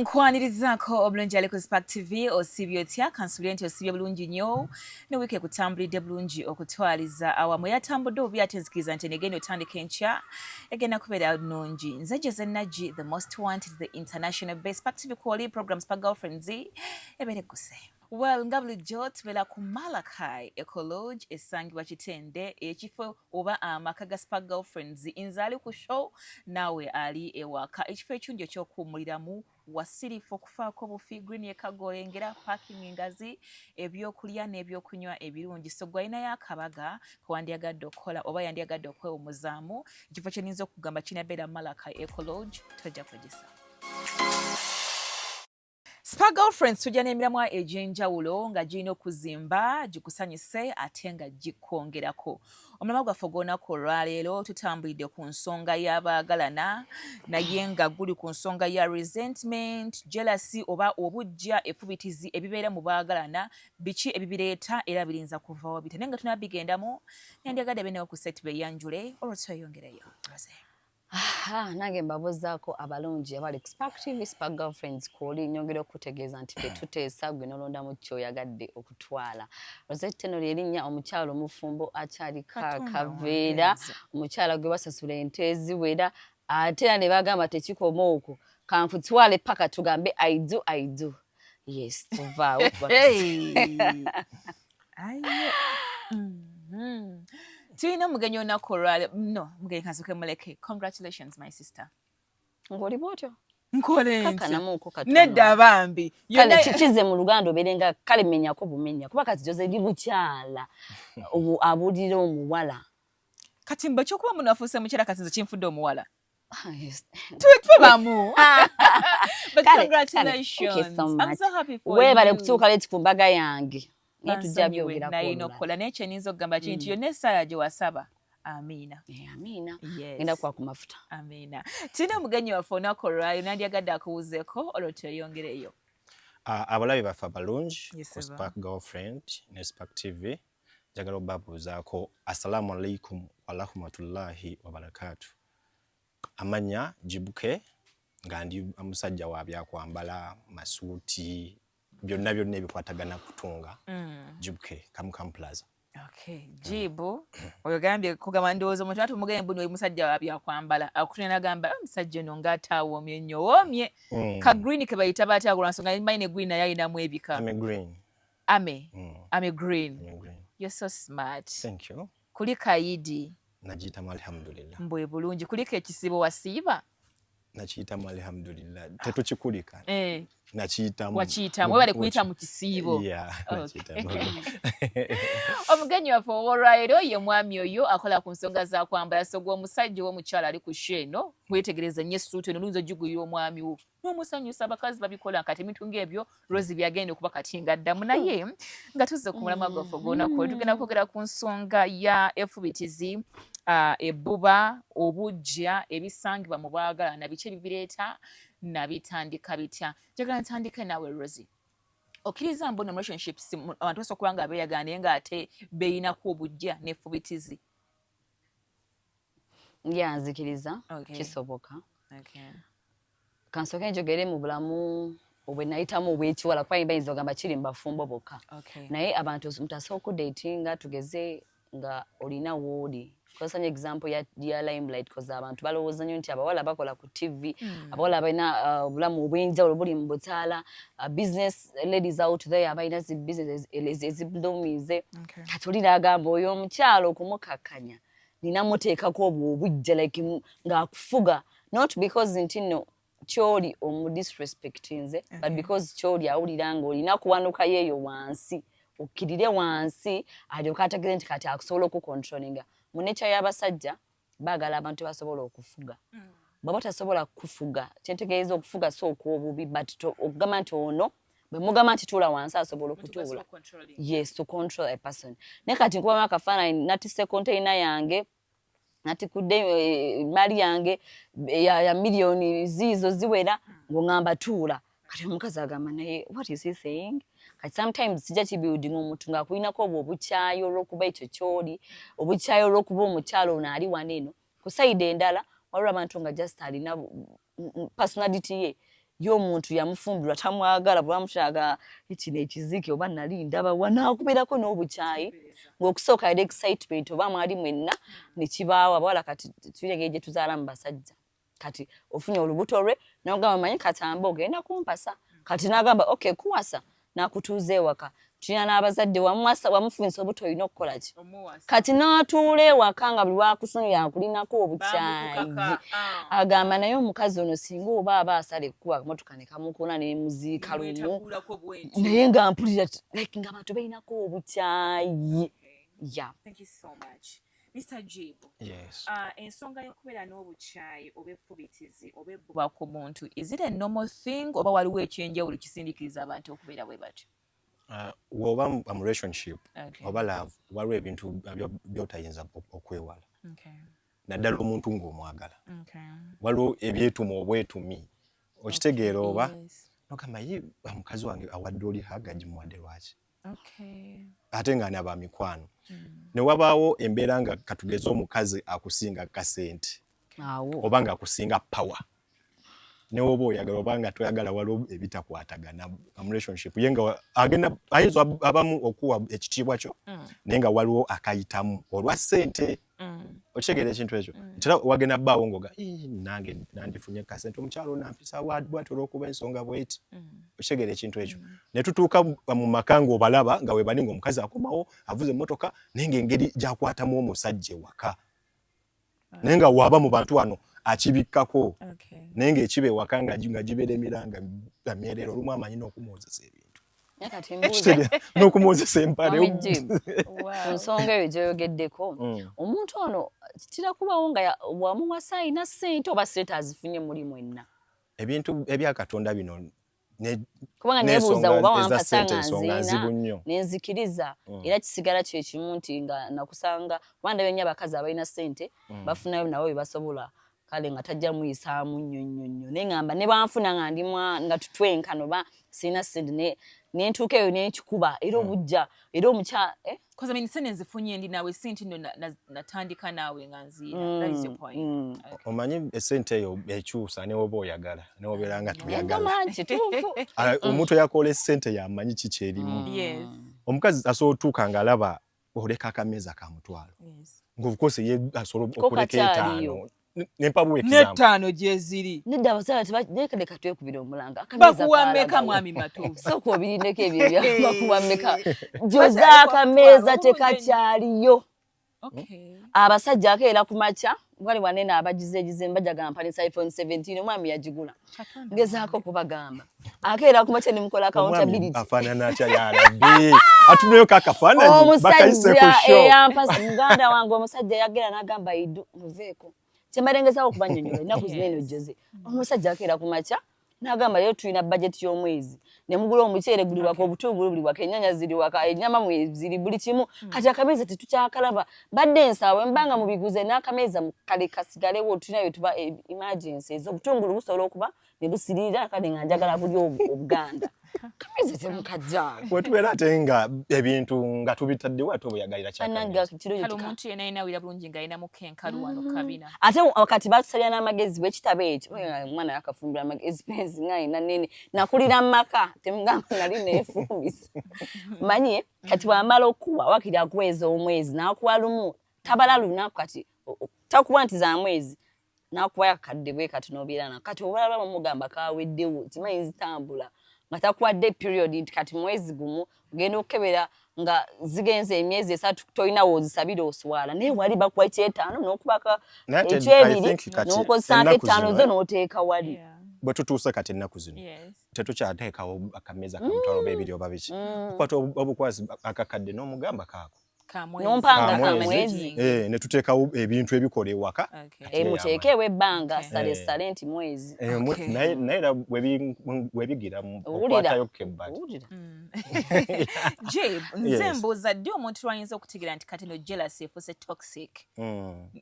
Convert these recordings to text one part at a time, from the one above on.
Nkwanirizaako obulungi ali ku Spark TV. Osiibye otya? Kansuubire nti osiibye bulungi nnyo ne wiiki ekutambulidde bulungi okutwaliza awamu. Eyatambudde obubi ate nzikiriza nti enegenda otandika enkya egenda kubeera nnungi. Nze Jose Naggi, the most wanted, the international base. Spark TV kwoli program Spark Girlfriends ebeera egguse. Well, nga bulijjo tubeera ku Malachi Eco Lodge esangibwa Kitende, ekifo oba amaka ga Spark Girlfriends. Nze ali ku show, naawe ali ewaka. Ekifo ekirungi ekyokuwummuliramu, wasirifu okufaako bufi, green yekagolengera, parking ngazi, ebyokulya n'ebyokunywa ebirungi. So gwalinayo akabaga kewandyagadde okukola oba yandyagadde okwewumuzaamu, ekifo kyeninza okugamba kinabeera Malachi Eco Lodge, tojja kwegisa. Spark Girlfriends tujja n'emiramwa egy'enjawulo nga girina okuzimba, gikusanyuse ate nga gikwongerako. Omulamwa gwaffe ogw'olunaku olwaleero tutambulidde ku nsonga y'abaagalana, naye nga guli ku nsonga ya resentment, jealousy oba obujja, effubitizi ebibeera mu baagalana, biki ebibireeta era birinza kuvawo bitya. Naye nga tunaba bigendamu, nandyagadde benewo ku set beyanjule olwo tweyongereyo. Rose. Aha, nange mbabuzaako abalungi abali ku Spark TV, Spark Girlfriends kwoli. Nyongera okutegeeza nti ffe tuteesa, gwe nolondamu kyoyagadde okutwala. Rosette Teno lyerinnya, omukyalo omufumbo akyali kakaveera, omukyala gwe basasula ente eziwera, ate era ne bagamba tekikoma okwo, kankutwale paka tugambe "I do, I do". Yes, tuvaawo. Tulina omugenyi olunaku olwale no mugenyi kansoke muleke. Congratulations, my sister. Ng'oli bwotyo. Nkole. Kakanamuuko katono. Nedda bambi. Kale kikize mu Luganda obeere nga kale menyako bumenya, kuba kati Jose eri bukyala abuulira omuwala. Kati mba ekyokuba muno afuuse mukyala, kati nze kinfudde omuwala. Ah, yes. Tube bamu. But Kale, congratulations. thank you so I'm much. so happy for Weebale you. kutuuka late ku mbaga yange, naye tujja Bansonyiwe, byogerako nalina olulala. okukola, naye kyeninza okugamba kiri nti yonna essaala gye wasaba, amiina. Eh, amiina. Yes. Ngenda kuwa ku mafuta. Amiina. Tulina omugenyi waffe olunaku olwaleero, nandyagadde akuwuzeeko olwo tweyongereyo. Ah, abalabi baffe abalungi Yes, ku sir. Spark Girlfriend ne Spark TV, njagala obabuuzaako assalamu alaikum warahmatullahi wabarakatu. Amanya Jibuke, nga ndi musajja wa byakwambala, masuuti, byonna byonna ebikwatagana kutunga. Jibuke Kamukamu Plaza. Okay, Jibu oyo gambye kugamba ndowooza omuntu ati omugende mbu oli musajja wa byakwambala, akutunula nagamba, "Ah, omusajja ono ng'ataawoomye nnyo, woomye." Ka green ke bayita batya? Lwa nsonga manyi ne green naye alinamu ebika. Army green. Ame army green. Army green. You're so smart. Thank you. Kuli kayidi. Nagiyitamu alhamdulillah. Mbwe bulungi, kuliko ekisibo wasiiba. Nakiyitamu alhamdulillah, tetukikulika. Eh. Nakiyitamu. Wakiyitamu, webale kuyita mu kisiibo. Yeah, nakiyitamu. Omugenyi waffe ow'olwaleero ye mwami oyo akola ku nsonga za kwambala. So gwe omusajja oba omukyala ali ku show eno, weetegereza nnyo essuuti eno, oluyinza ogigulira omwami wo n'omusanyusa. Abakazi babikola. Kati ebintu ng'ebyo Rosi byagenda okuba kati nga ddamu. Naye nga tuzze ku mulamwa gwaffe ogw'olunaku, tugenda kwogera ku nsonga ya efubitizi, ebbuba, obujja ebisangibwa mu baagalana, biki ebibireeta nabitandika bitya. Njagala ntandike naawe Rosi. Okkiriza mbu no relationships abantu basobola okuba nga beeyagala naye ng'ate beeyinako obujja n'effubitizi? Ya, nzikiriza. Kisoboka. Kansooke njogere mu bulamu obwe nayitamu obw'ekiwala, kuba bayinza ogamba kiri mu bafumbo bokka. Naye abantu, omuntu asobola okudatinga, tugeze nga olina wooli, kozesa nyo example ya Limelight, cause abantu balowooza nnyo nti abawala bakola ku TV, abawala balina obulamu obw'enjawulo buli mu butaala, business ladies out there abalina zi business eziblumize. Kati oli n'agamba oyo omukyala okumukakkanya nina muteekako obwo obujja, like ng'akufuga, not because nti nno kyoli omudisrespectinze, but because kyoli awulira nga olina kuwanuka yeeyo wansi, okkirire wansi, alyoke ategere nti kati akusobola okucontrollinga. Mu nature y'abasajja baagala abantu basobola okufuga. Bw'aba tasobola kufuga, kyentegeeza okufuga si okw'obubi, but okugamba nti ono bwe mugamba nti tuula wansi asobola okutuula. Yes, to control a person. Naye kati nkubamu akafaananyi, natisse container yange, natikudde emaali yange ya miliyoni ziizo ziwera, ng'oŋŋamba tuula. Kati omukazi agamba, "Naye what is he saying?" Kati sometimes kijja kibuilding omuntu ng'akulinako obwo obukyayi olw'okuba ekyo ky'oli, obukyayi olw'okuba omukyala ono ali wano eno. Ku side endala waliwo abantu nga just alina personality ye. Ye omuntu yamufumbirwa tamwagala, bwamukyaga kino ekizike oba nali ndaba wa, naakubeerako n'obukyayi ng'okusooka yali excitement oba mwali mwenna ne kibaawo. Abawala kati tulina engeri gye tuzaala mu basajja. Kati ofunye olubuto lwe nogamba, manyi katamba ogenda kumpasa. Kati n'agamba okay, kuwasa, n'akutuuza ewaka. Tulina n'abazadde, wamuwasa, wamufunisa obuto, olina okukola ki? Kati n'atuula ewaka nga buli lwakusunira akulinako obukyayi. Ah. Agamba naye omukazi ono singa oba aba asala ekkuba akamotoka ne kamukoona nemuziika lumu, naye nga mpulira like nga abantu balinako obukyayi ya. Thank you so much. Mr. Jibu. Yes. Ensonga y'okubeera n'obukyayi oba effubitizi oba ebbuba ku muntu, is it a normal thing oba waliwo ekyenjawulo kisindikiriza abantu okubeera bwe batyo? Bw'oba mu relationship oba love, waliwo ebintu by'otayinza okwewala, naddala omuntu ng'omwagala. Waliwo ebyetuma obwetumi, okitegeera? Oba nogamba, ye mukazi wange awadde oli hug, agimuwadde lwaki? Ate nga naba mikwano. Ne wabaawo embeera nga katugeze omukazi akusinga kasente awo oba nga akusinga power, newoba oyagala oba nga toyagala, waliwo ebitakwatagana mu relationship. Ye nga agenda ayinza abamu okuwa ekitiibwa kyo, naye nga waliwo akayitamu olwa ssente. Okitegeera ekintu ekyo? Ntera wagenda bbaawo ngoga, "Ii, nange nandifunye kasente, omukyalo onampisa bwati olw'okuba ensonga bweti." Okitegeera ekintu ekyo? Ne tutuuka mu maka ng'obalaba nga webali ng'omukazi akomawo avuze emmotoka, naye ng'engeri gy'akwatamu omusajja ewaka, naye nga waba mu bantu wano akibikkako, naye ng'ekiba ewaka nga gibeera emiranga nga myerere. Olumu amanyi n'okumwozesa ebintu. Naye kati mbuuza. Kitegeera? N'okumwozesa empale. Mwami Jim, ku nsonga eyo gyoyogeddeko, omuntu ono kitera kubawo nga wamuwasa alina ssente oba ssente azifunye muli mwenna? Ebintu ebya Katonda bino kubanga nebuuza n'ensonga oba eza wampasa ssente nga ensonga nziina nzibu nnyo. Nenzikiriza era kisigala kyekimu nti nga nakusanga, kuba ndabye nnyo abakazi abalina ssente bafunayo nabo bye basobola, kale nga tajja muyisaamu nnyo nnyo nnyo. Naye ngamba ne banfuna nga ndi nga tutwenkana oba sirina ssente, nentuuka eyo nenkikuba era obujja era omukya, eh? Because I mean, sente nzifunye ndi naawe, si nti nno natandika naawe nga nziina. That is your point. Omanyi esente eyo ekyusa newoba oyagala newobeera nga toyagala. Engoma kituufu. Ah, omuntu eyakola esente yamanyi kiki erimu. Omukazi asobola otuuka ng'alaba oleka akameeza ka 500, ng'of course ye asobola Ko okuleka kakyaliyo. 5. Nempabuwa example. N'ettaano gyeziri. Nedda, abasajja leka twekubira omulanga. Akameeza Bakuwa mmeka, kaalagawo. mwami Matovu? Sooka obirindeko ebyo ebya bakuwa mmeka. Joza akameeza tekakyaliyo. Abasajja akeera ku makya wali wanene abagize egize mbajaga mpanisa iPhone 17, omwami yagigula. Katonda. Ngezaako okubagamba akeera ku makya nemukola Omwami accountability. afaanana atya yalabbi? Atuneyo kakafaananyi bakayise ku Omusajja show. eyampasa muganda wange, omusajja yagera n'agamba idu muveeko kyembalengezaako okubanyonyola ennaku zino eno. Joze omusajja akeera ku makya n'agamba leero tulina bajeti y'omwezi, ne mugula omuceere guli waka, obutungulu buli waka, ennyanya ziri waka, ennyama mwe ziri, buli kimu. Kati akameeza tetukyakalaba. Badde ensaawe mbanga mubiguze n'akameeza kale kasigalewo, tulina bye tuba emergencies. Obutungulu busobola okuba ne busiriira, kale nga njagala bulya obuganda, kameeza temukajjaawo. Wetubeera ate nga ebintu nga tubitaddewo ate obuyagalira Bannange, kyakameeza. kiro Kale omuntu yenna yenna awulira bulungi ng'alinamu kenkalu wano kabina. Ate kati batusalira n'amagezi bwekitabo ekyo. Omwana yakafumbira amagezi penzi nga alina nene nakulira mu maka, temugamba nali neefumbisa manye. Kati bwamala okuwa wakiri akuweeza omwezi n'akuwa lumu, tabala lunaku. Kati takuwa nti za mwezi, n'akuwa akadde bwe kati n'obeera nako. Kati obalaba bamugamba kaweddewo, kimanyi zitambula nga takuwadde period nti kati mwezi gumu ogenda okukebera nga zigenze emyezi 3, tolina woozisabira, oswala. Naye wali bakuwa ekyetaano n'okubaka Naye ate I ekyebiri think kati n'okozesaako ennaku 5 zino, zo n'oteeka wali. Bwe tutuuse kati ennaku zino, tetukyateekawo akameeza ka 5 oba 2 oba biki. Okwata obukwasi akakadde n'omugamba kaako. Kamwezi. Nompanga Kamwezi. kamwezi. Eh, ne tuteekawo ebintu ebikola ewaka. Okay. Eh, muteekeewo ebbanga, sale sale nti mwezi. Eh, naye era webigira Owulira? okwatayo kebbali. Owulira? Jib, nze Yes. mbuuza, ddi omuntu lwayinza okutegeera nti kati no jealousy efuuse toxic?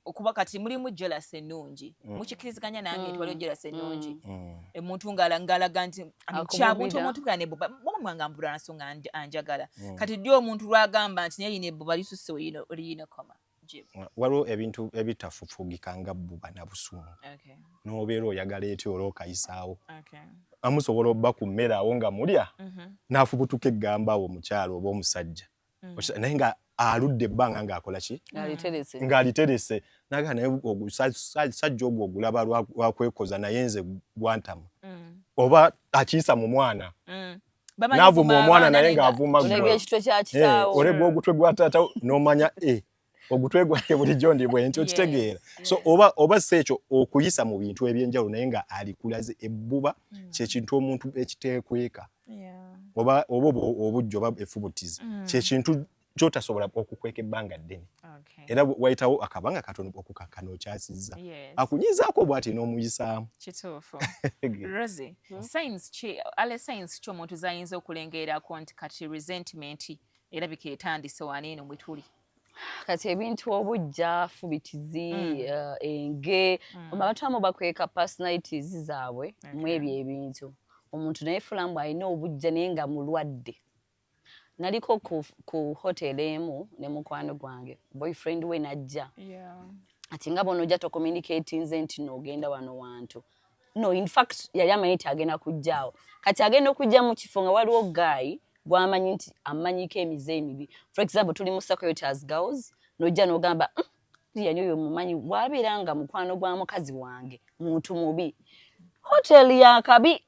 Okuba kati mulimu jealousy ennungi, mukikiriziganya nange nti waliwo jealousy ennungi, omuntu ng'alaga nti Akububira. kyabuntu, omuntu nga nebbuba mama nga mbula nsonga anjagala. Kati ddi omuntu lwagamba nti naye yino ebbuba lisusse liyina koma? Waliwo ebintu ebitafufugika nga bbuba na busungu, n'obeera oyagala etya olwa okayisaawo. Amusobola obba ku mmere awo nga mulya, n'afubutuka eggamba awo omukyala oba omusajja, naye nga aludde ebbanga ng'akola ki, ng'aliterese, naga naye sajja ogwo ogulaba lwakwekoza, naye nze gwantama, oba akiyisa mu mwana, n'avuma omwana naye ng'avuma gwe, olegwa ogutwe gwa taata, n'omanya e ogutwe gwange bulijjo ndi bwe nti, okitegeera? So oba si ekyo, okuyisa mu bintu ebyenjawulo naye nga alikulaze ebbuba, kyekintu omuntu ekiteekweka, oba obujja oba effubutizi, kyekintu kyotasobola okukweka ebbanga ddene, era wayitawo akabanga katono okukakkana okyasizza, akunyizaako bw'ati n'omuyisaamu. Kituufu. Rosie, signs ki, ale signs ki omuntu zayinza okulengerako nti kati resentment erabika etandise waneeno mwe tuli? Kati ebintu obujja, fubitizi, enge, abantu abamu bakweka personalities zaabwe mu ebyo ebintu. Omuntu naye fulamu alina obujja naye nga mulwadde. Naliko ku hotel emu ne mukwano gwange, boyfriend we najja, ati nga bw'onojja tocommunicatinze nti noogenda wano wantu. No, in fact yali amanyi nti agenda kujjaawo. Kati agenda okujja mu kifo nga waliwo guy gwamanyi nti amanyiko emize emibi. For example, tuli mu Security as girls, nojja n'ogamba, yani oyo mumanyi, bw'abeera nga mukwano gwa mukazi wange, muntu mubi." Hotel yakabi,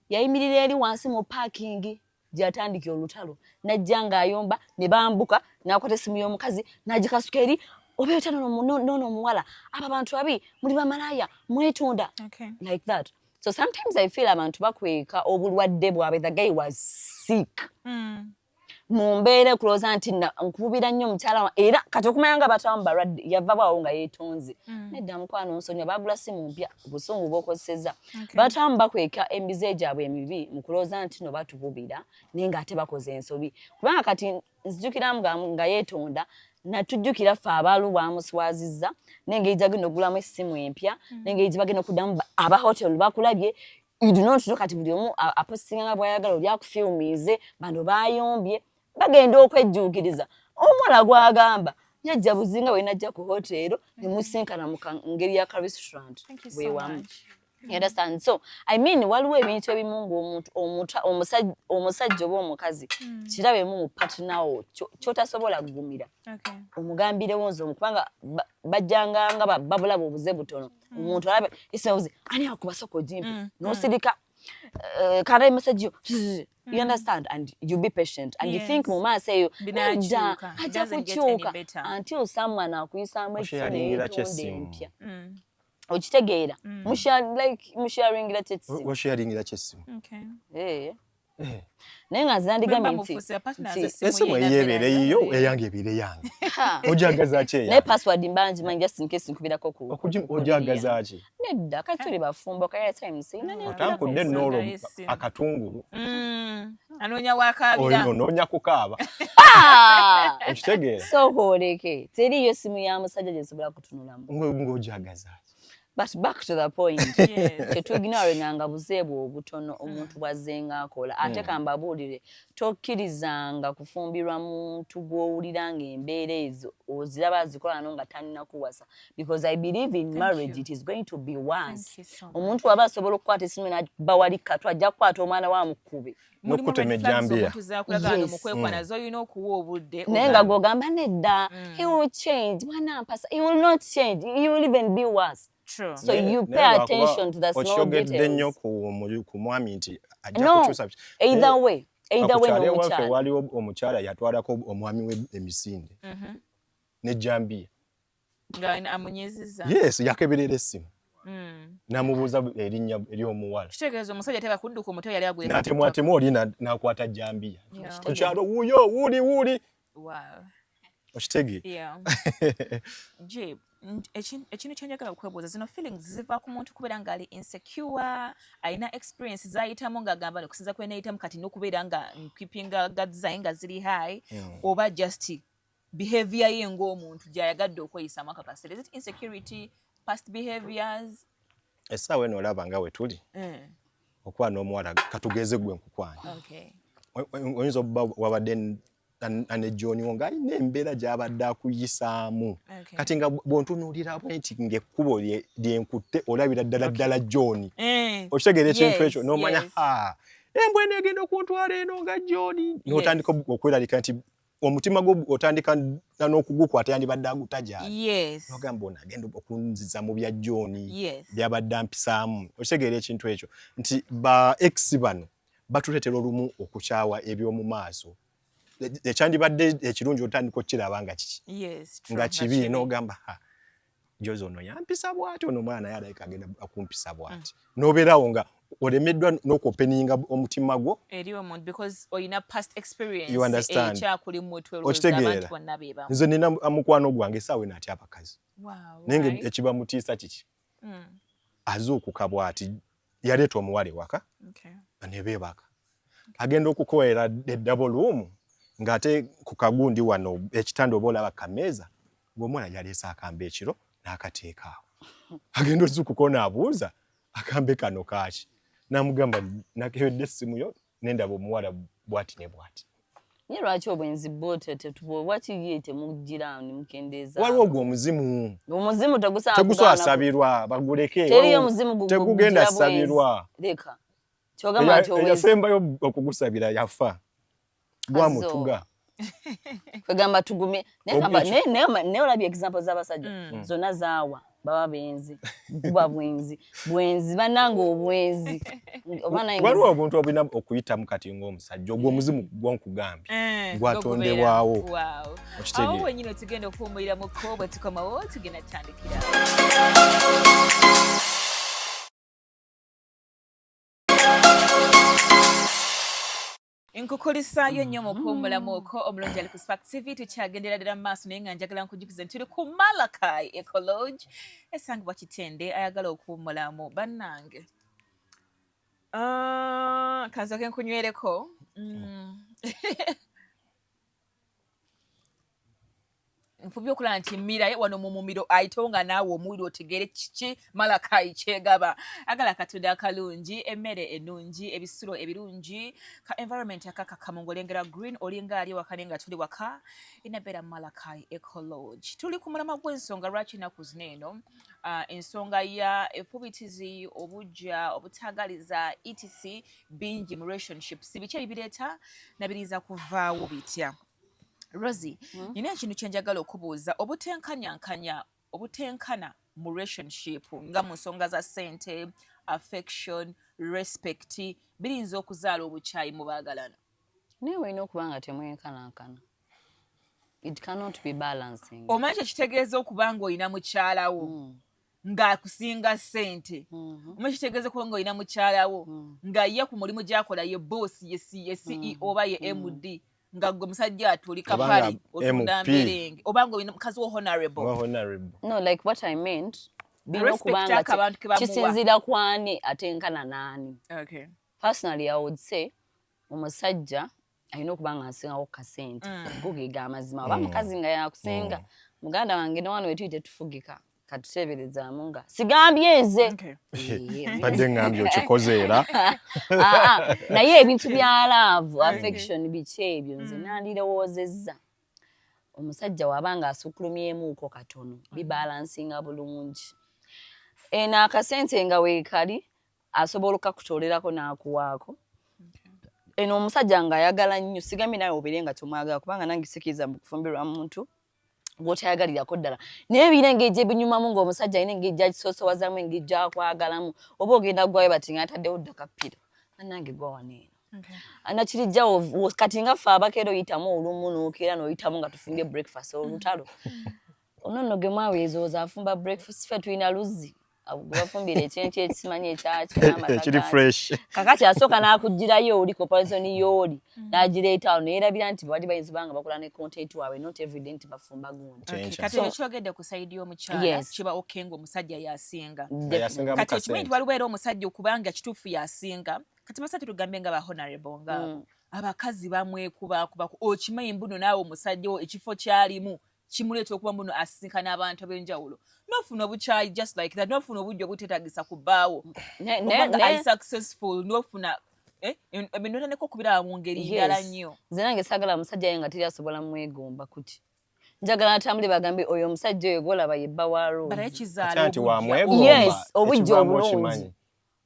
yayimirira eri wansi mu parking gyatandika olutalo, najja ng'ayomba ne bambuka, n'akwata essimu y'omukazi n'agikasuka eri, "Obeera otya noono omuwala? Abo abantu babi, muli bamalaaya, mwetunda," like that. So sometimes I feel abantu bakweka obulwadde bwabwe. The guy was sick. Mu mbeera ekulowooza nti nkubira nnyo omukyala, era kati okumanya nga batamu balwadde, yava bwawo nga yeetonze, "Nedda mukwano, nsonyiwa." Bagula simu mpya, obusungu bwokozeseza. Batamu bakweka emize gyabwe emibi mu kulowooza nti no batububira, naye ng'ate bakoze ensobi. Kubanga kati nzijukira nga yeetonda, natujjukira ffe abaalu bwamuswazizza n'engeri gyagenda okugulamu essimu empya, n'engeri gye bagenda okuddamu aba hotel bakulabye. You do not know. Kati buli omu apostinga nga bw'ayagala, oli akufiumiize, bano bayombye, bagenda okwejjuukiriza omuwala gw'agamba yajja buzinga we najja ku hoteero ne musinkana mu ngeri ya ka restaurant bwewamu. You understand? So I mean, waliwo ebintu ebimu ng'omuntu omusajja oba omukazi, kirabemu mu partner wo ky'otasobola kugumira, omugambirewo nze, kubanga bajjanganga babulaba obuze butono. Omuntu alabe isimubuze ani akuba soko jimpi, n'osirika, kara message yo, you understand? And you be patient and you think mu maaso eyo nedda ajja kukyuka, until someone akuyisaamu ekifo neyetonda empya, okitegeera? Like musharingira kyessimu. Washaringira kyessimu. Eh. Naye nga nze nti Esimu eyebeere yiyo, eyange ebeere yange. Ojagaza ki? Naye password mba ngimanyi, just in case nkubirako ku Ojagaza ki? Nedda, kati tuli bafumbo, kaya time sirina. Otankudde nnoolwo akatungulu. Anoonya wakaabira. Onoonya kukaaba, okitegeera? Sooka oleke, teriiyo simu ya musajja gye nsobola kutunulamu. Ng'ojagaza ki? But back to the point, tetuginoringanga buzeebu obutono omuntu bw'azzenga akola. Ate kambabuulire, tokkirizanga kufumbirwa muntu gw'owulira ng'embeera ezo oziraba azikola no nga talina kuwasa, because I believe in marriage, it is going to be once. Omuntu waba asobola okukwata esimu n'aba wali katw, ajja kukwata omwana wa mukube. N'okutema ejjambiya. Mukwekwana zolina okuwa obudde. Naye nga gwogamba, "Nedda, he will change, mwana mpasa." He will not change, he will even be worse. True. So you pay attention to the small Okyogedde nnyo details. ku mwami nti ajja kukyusa. Either way, either way. Ku ewaffe N'omukyala. waliwo omukyala yatwalako omwami we emisinde n'ejjambiya. Nga amunyiziza. Yes, yakeberera essimu, n'amubuuza erinnya ery'omuwala. Kitegeeza omusajja teba kudduka omutwe, yali agwire. N'atemwatemu oli n'akwata jjambiya kukyalo, wuuyo wuuli wuuli. Okitegeera? Yeah. Jib, ekintu kyenjagala okwebuuza, zino feelings ziva ku muntu kubeera ng'ali insecure, alina experience zayitamu ng'agamba okusinza kweneyitamu kati n'okubeera nga nkeepinga guards zaye nga ziri high, oba just behavior ye ng'omuntu gy'ayagadde okweyisamu akakaseera? Is it insecurity, past behaviors? Essaawa eno olaba nga we tuli, okuba n'omuwala, katugeze gwe nkukwana, oyinza okuba wabadde ne John wo ng'alina embeera gy'abadde akuyisaamu. Kati nga bw'ontunuulira bwe nti ng'ekkubo lyenkutte olabira ddala ddala John. Okitegeera ekintu ekyo n'omanya ha embwa eno egenda okuntwala eno nga John. N'otandika okweralika nti omutima gwo otandika n'okugukwata yandibadde aguta gyali. N'ogamba ono agenda okunziza mu bya John byabadde ampisaamu. Okitegeera ekintu ekyo nti ba ex bano batuleetera olumu okukyawa eby'omu maaso. Ekyandibadde ekirungi otandika okukiraba nga kiki nga kibi n'ogamba ha Jozi ono yampisa bw'ati, ono omwana naye alabika agenda akumpisa bw'ati. N'obeerawo nga olemeddwa n'okwopeninga omutima gwo eri omuntu because olina past experience You understand? ekyakuli mu mutwe olowooza abantu Okitegeera? bonna be bamu. Nze nina mukwano gwange essaawa eno atya abakazi. Naye nga ekibamutiisa kiki? Azuukuka bw'ati, yaleeta omuwala ewaka ne beebaka. Agenda okukoera eddabo luumu ng'ate ku kagundi wano ekitanda oba olaba kameeza ng'omuwala yaleese akambe ekiro n'akateeka awo. Agenda ozuukuka ono abuuza akambe kano kaaki? N'amugamba nakebedde essimu yo ne ndaba omuwala bw'ati ne bw'ati. Naye lwaki obwenzi bwo lwaki ye temugira ne mukendeeza? Waliwo ogwo omuzimu. Omuzimu tegusobola Tegusobola sabirwa, baguleke. Teriyo omuzimu Tegugenda sabirwa. Leka. Kyogamba nti obwenzi. Eyasembayo okugusabira yafa. Gwamutuga. Kwegamba tugume. Naye olabye example z'abasajja zonna zaawa. Baba benzi, guba bwenzi, bwenzi bannange obwenzi. Waliwo obuntu obulina okuyitamu kati ng'omusajja ogwo omuzimu gwo nkugambye gwatondebwawo. Awo wennyini tugenda okuwummuliramuko bwe tukomawo tugenda tutandikira. Nkukulisaayo nnyo mu kuwummulamu okwo omulungi ali ku Spark TV. Tukyagendera ddala mu maaso naye nga njagala nkujjukize nti tuli ku Malachi Eco Lodge esangibwa Kitende. Ayagala okuwummulamu bannange, kansooke nkunywereko. Nfubye okulaba nti mmira wano mu mumiro ayitewo nga naawe omuwulira otegeere kiki Malachi kyegaba. Agala Katonda akalungi, emmere ennungi, ebisulo ebirungi, ka environment akakakamu ng'olengera green, olinga ali ewaka naye nga tuli waka. Inabeera Malachi Eco Lodge. Tuli ku mulamwa gw'ensonga lwaki ennaku zino eno ensonga ya efubitizi, obujja, obutaagaliza etc bingi mu relationships. Biki ebibireeta nabiriza kuvaawo bitya? Rosie, nina ekintu kye njagala okubuuza. Obutenkanyankanya, obutenkana mu relationship nga mu nsonga za ssente, affection, respect, biyinza okuzaala obukyayi mu baagalana? Naye olina okuba nga temwenkanankana. It cannot be balancing. Omanyi kye kitegeeza okuba ng'olina mukyalawo ng'akusinga ssente? Omanyi kitegeeza okuba ng'olina mukyalawo nga ye ku mulimu gy'akola ye boss, ye CEO oba ye MD, nga gwe musajja atuli kapali otunda mberenge, oba nga olina mukazi wo honorable? No, like what I meant, birina okuba nga kisinziira ku ani atenkana n'ani. Personally, I would say omusajja alina okuba nga nsingawo kasente, go ge g'amazima. Oba mukazi nga yakusinga, muganda wange ne wano wetuli tetufugika, katuteeberezaamu nga sigambye nze. Badde ngambye okikoze era. Naye ebintu bya love, affection, biki ebyo nze nandirowoozezza omusajja waba nga asukkulumyemuuko katono bibalansinga bulungi. Eno akasente nga weekali asobola okukakutoolerako n'akuwaako. Eno omusajja ng'ayagala nnyo, sigambye nawe obeere nga tomwagala, kubanga nange sikiriza mu kufumbirwa muntu gw'otayagalirako ddala, naye birina engeri gyebinyumamu ng'omusajja alina engeri gy'akisoosowazaamu, engeri gy'akwagalamu, oba ogenda gwayo bati nga ataddewo dda kappiro, bannange gwa wano eno. Anakirijjawo kati nga ffe abakeera oyitamu olumu n'okeera n'oyitamu nga tufumbye breakfast olutalo. Ono nno ge mwaweezooza afumba breakfast, ffe tulina luzzi gwe bafumbira ekyenkya ekisimanyi ekyaki ekiri fresh. Kakati asooka n'akugirayo oli comparison y'oli n'agireeta awo neerabira nti bali bayinza obanga bakola ne content waabwe, not everyday nti bafumba gundi. Kati ekyo kyogedde ku side y'omukyala, kiba okay ng'omusajja yasinga. Kati okimanyi nti waliwo era omusajja okubanga kituufu yasinga. Kati basajja tugambe nga ba honorable nga abakazi bamwekubakubaku, okimanyi mbuno naawe omusajja wo ekifo kyalimu kimuleeta okuba mbuno asisinkana abantu ab'enjawulo, n'ofuna obukyayi just like that, n'ofuna obujja obuteetagisa ku bbaawo ali successful, n'ofuna Eh, ebintu otandika okubiraba mu ngeri ndala nnyo. Nze nange saagala musajja ye nga teri asobola mwegomba kuki. Njagala atambule bagambe oyo omusajja oyo gwolaba ye bba wa Rose. Kizaala nti wamwegomba. Yes, obujja obulungi.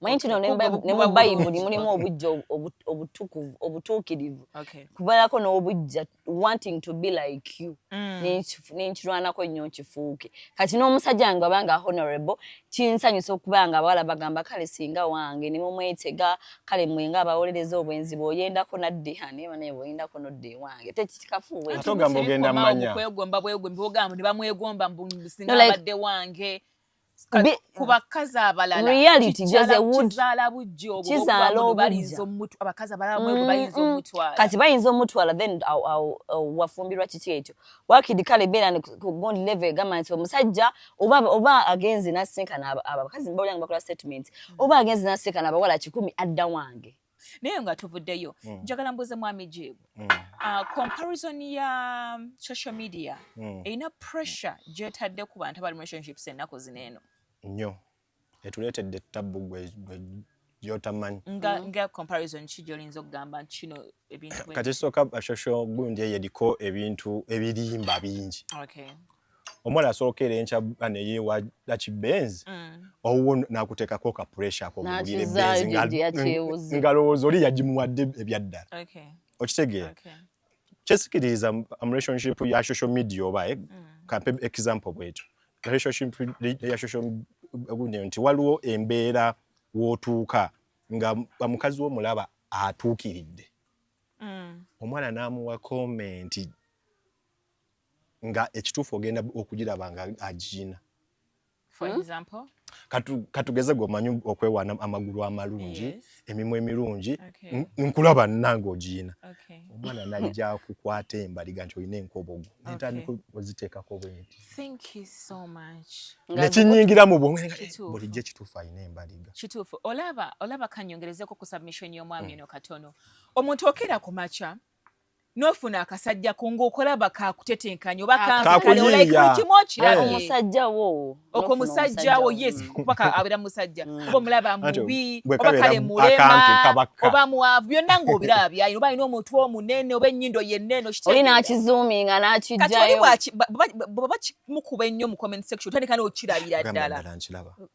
Manyi nti no ne mu Bayibuli mulimu obujja obutukuvu, obutuukirivu. Kubalako n'obujja wanting to be like you. Nenkirwanako nnyo nkifuuke. Kati n'omusajja wange wabanga honorable, kinsanyusa okuba nga abawala bagamba kale singa wange ne mumwetega, kale mwe nga abawolereza obwenzi bw'oyendako nadde, naye banaye bw'oyendako nodda ewange. Tekikafuuwe. Ate ogamba ogenda mmanya. Kwegomba bwegombi bw'ogamba ne bamwegomba mbu singa abadde wange. Ku bakazi abalala kizaala bujja obwo bayinza abakazi abalala mwego bayinza omutwala. Kati bayinza omutwala then wafumbirwa kiki ekyo wakidi kale beera ku bond level egamba nti omusajja oba agenze n'asinkana abakazi mbawulira nga bakola statements oba agenze n'asinkana abawala 100 adda wange. Naye nga tuvuddeyo njagala mbuuze mwami Jibu, comparison ya social media erina pressure gy'etadde ku bantu abali mu relationships ennaku zino eno? Nnyo, etuleetedde tabbu gwe gy'otamanyi. Nga comparison ki gy'oyinza okugamba nti kino ebintu kati kisooka social gundi eyo eriko ebintu ebirimba bingi. Omuwala asooka era enkya neyeewa kibenzi owuwo n'akuteekako ka pressure ako omugulire benzi nga lowooza oli yagimuwadde ebyaddala. Okitegeera? Kyesikiriza mu relationship ya social media oba kampe example bwetyo. Relationship ya social media nti waliwo embeera w'otuuka nga mukazi wo mulaba atuukiridde. Omwana n'amuwa comment nga ekituufu ogenda okugiraba nga agiyina. For example? Katugeze gwe omanyi okwewaana amagulu amalungi, emimwa emirungi, nkulaba nange ogiyina. Omwana n'ajja kukwata embaliga nti olina enkobogo. Nentandika oziteekako bwe nti. Thank you so much. Ne kinnyingira mu bwongo bulijjo ekituufu alina embaliga. Kituufu. Olaba kanyongerezeko ku submission y'omwami eno katono. Omuntu okeera ku makya n'ofuna akasajja ko ng'okolaba kakutetenkanya oba kakuyiiya kimu okirabye. Omusajja wo. Okwo musajja wo, yes, kuba abeera musajja. Oba omulaba mubi, oba kale mulema, oba mwavu, byonna ng'obiraba byalina, oba alina omutwe omunene, oba ennyindo yennene. Oli n'akizuuminga n'akijjayo. Kati oli bw'aba kimukuba ennyo mu comment section, otandika n'okirabira ddala.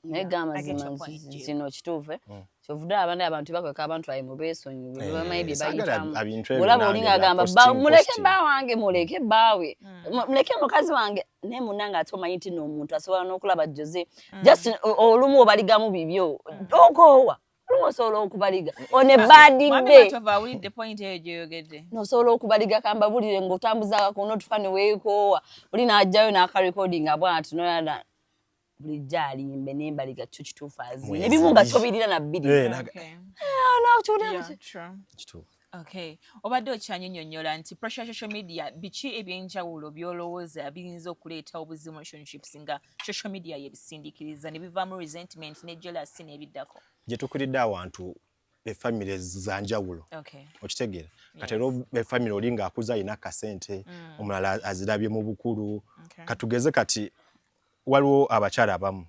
Naye gamba zino kituufu. Kyovudde abandi abantu bakweka abantu ayi mubeesonyiwe bamanyi bye bayitamu. Olaba oli ng'agamba muleke bba wange, muleke bbaawe, muleke mukazi wange, naye munnange ate omanyi nti n'omuntu asobola n'okulaba Jose. Just olumu obaligamu bibyo okoowa, olumu osobola okubaliga one badidde nosobola okubaliga kambabulire ng'otambuza akakono otufa ne weekoowa oli n'ajjayo n'akarekodinga bw'ati noyada bulijjo alimbe n'embaliga kyo kituufu aziina ebimu nga tobirira na bbiri. Okay. Obadde okyanyinyonnyola nti pressure social media, biki ebyenjawulo by'olowooza biyinza okuleeta obuzibu mu relationships nga social media yebisindiikiriza ne bivaamu resentment ne jealousy n'ebiddako? Gye tukulidde awantu efamire za njawulo. Okitegeera? Kati era efamire oli ng'akuze alina akasente, omulala azirabye mu bukulu. Katugeze kati waliwo abakyala abamu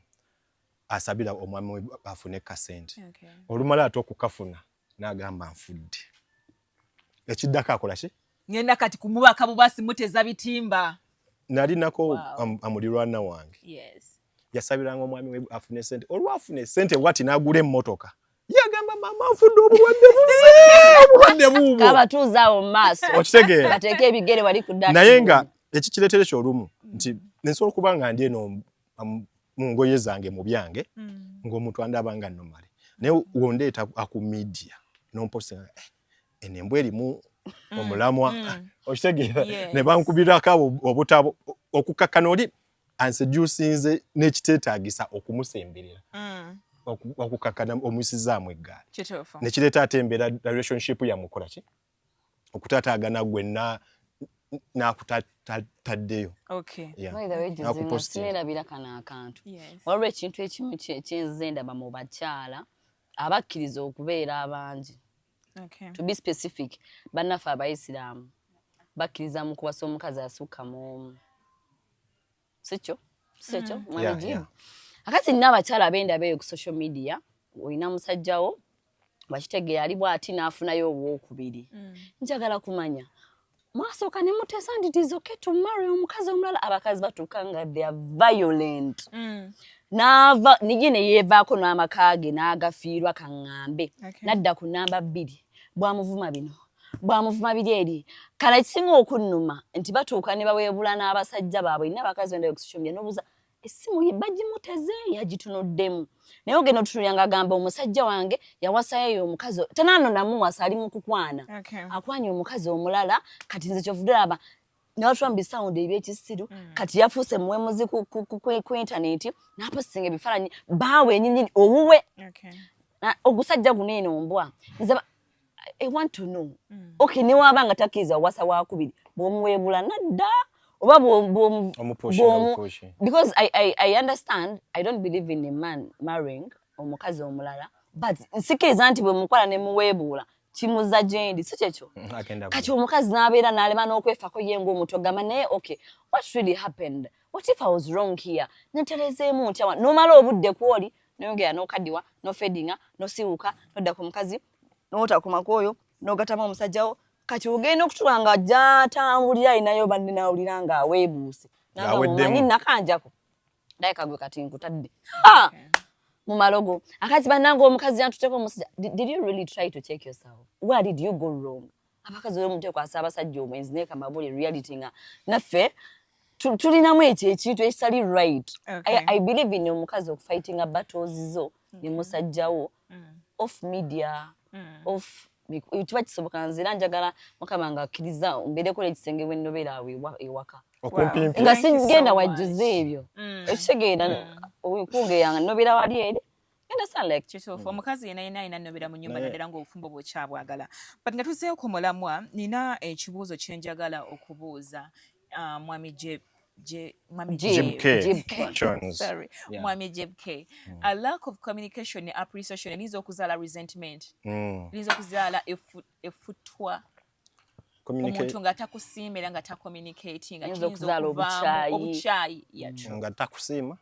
asabira omwami we afune kasente, olumala ate okukafuna n'agamba nfudde, ekiddako akola ki? Ngenda kati kumubaka bubasi muteza bitimba. Nalinako amulirwana wange yasabiranga omwami we afune sente, olwafuna sente wati n'agula emmotoka yagamba mama nfudde obulwadde buze, obulwadde buubwo kabatuuza awo mu maaso okitegeera? Bateeke ebigere wali ku dashboard. Naye nga ekikireetera ekyo olumu nti nsobola okuba nga ndi eno mu ngoye zange mu byange ng'omuntu andaba nga nomale, naye wondeeta aku media nomposinga eno embwa erimu omulamwa, okitegeera? Ne bankubirako awo obutabo okukakkana oli anseducinze n'ekiteetaagisa okumusemberera okukakkana omuyisizaamu eggaali nekireeta ate embeera relationship yammwe okola ki okutaataagana gwe n'akutaddeyo. Sineerabira kano akantu. Waliwo ekintu ekimu kyenze ndaba mu bakyala abakkiriza okubeera abangi. To be specific, bannaffe abayisiraamu bakkiriza mu kuwasa omukazi asukka mu omu, sikyo? Sikyo, mwami Jibu? Akati nina abakyala abendaba eyo ku social media, olina musajjawo Wakitegeera ali bw'ati n'afunayo owokubiri. Njagala kumanya mwasooka ne muteesa nti it is okay to marry omukazi omulala. Abakazi batuuka nga they are violent. N'ava nije ne yeevaako n'amaka ge n'agafiirwa kaŋŋambe. N'adda ku namba 2, bw'amuvuma bino, bw'amuvuma biri eri. Kale ekisinga okunnuma nti batuuka ne baweebula n'abasajja baabwe. Nina abakazi bendabye ku social media n'obuuza essimu ye bagimuteze yagitunuddemu, naye ogenda otutunulira ng'agamba omusajja wange yawasayo eyo omukazi tanaano namuwasa ali mu kukwana. Akwanye omukazi omulala. Kati nze kyovudde olaba nabatula mu bisawundi ebyekisiru. Kati yafuuse muwemuzi ku intaneti n'apostinga ebifaananyi baawe enyinyini owuwe. Ogusajja guno eno mbwa nze I want to know. Okay, newaba nga takkiriza wasa wakubiri, bw'omuweebula nadda oba Omupushinga, because I understand, I don't believe in a man marrying omukazi omulala, but nsikiriza nti bwe mukola ne muweebuula kimuza gyendi, si kyekyo? Kati omukazi n'abeera n'alema n'okwefako ye ng'omuntu ogamba naye, okay, what really happened? What if I was wrong here? Neterezeemu ntya? N'omala obudde kwoli noyongera n'okaddiwa n'ofedinga n'osiiwuuka n'odda ku mukazi n'otakomako oyo n'ogatamu omusajjawo. Kati ogenda okutula nga gy'atambulira alinayo banne n'awulira ng'aweebuuse Ng'aweddemu. manyi nakanjako ndabika gwe kati nkutadde mu malogo akati bannange omukazi yantuteko omusajja. Did you really try to check yourself? Where did you go wrong? Abakazi oyo omuteeko asa abasajja omwenzi, naye kamabuli reality nga naffe tulinamu ekyo ekintu ekitali right. I believe in omukazi okufightinga battles zo ne musajjawo off media, off kiba kisoboka. Nze era njagala Mukama nga akkiriza mbeereko n'ekisenge bwe nnobeera awo ewaka Okumpimpi. Nga Thank you so sigenda much. Wajjuza ebyo ekitegeera okungeyanga nobeera wali eri. Understand, like Kituufu, omukazi yena yena alina nnobeera mu nyumba, Naye- naddala ng'obufumbo bwokyabwagala. But nga tuzeeyo ku mulamwa, nina ekibuuzo kye njagala okubuuza mwami mwami Jib. Jib K. Jib K. Jones. Sorry. Yeah. Mwami Jib K. A lack of communication ne appreciation eyinza okuzaala resentment, eyinza okuzaala effutwa. Omuntu nga takusiima era nga tacommunicating nga Eyinza kiyinza okuzaala okuvaamu obukyayi. Obukyayi, yeah, true. Nga takusiima.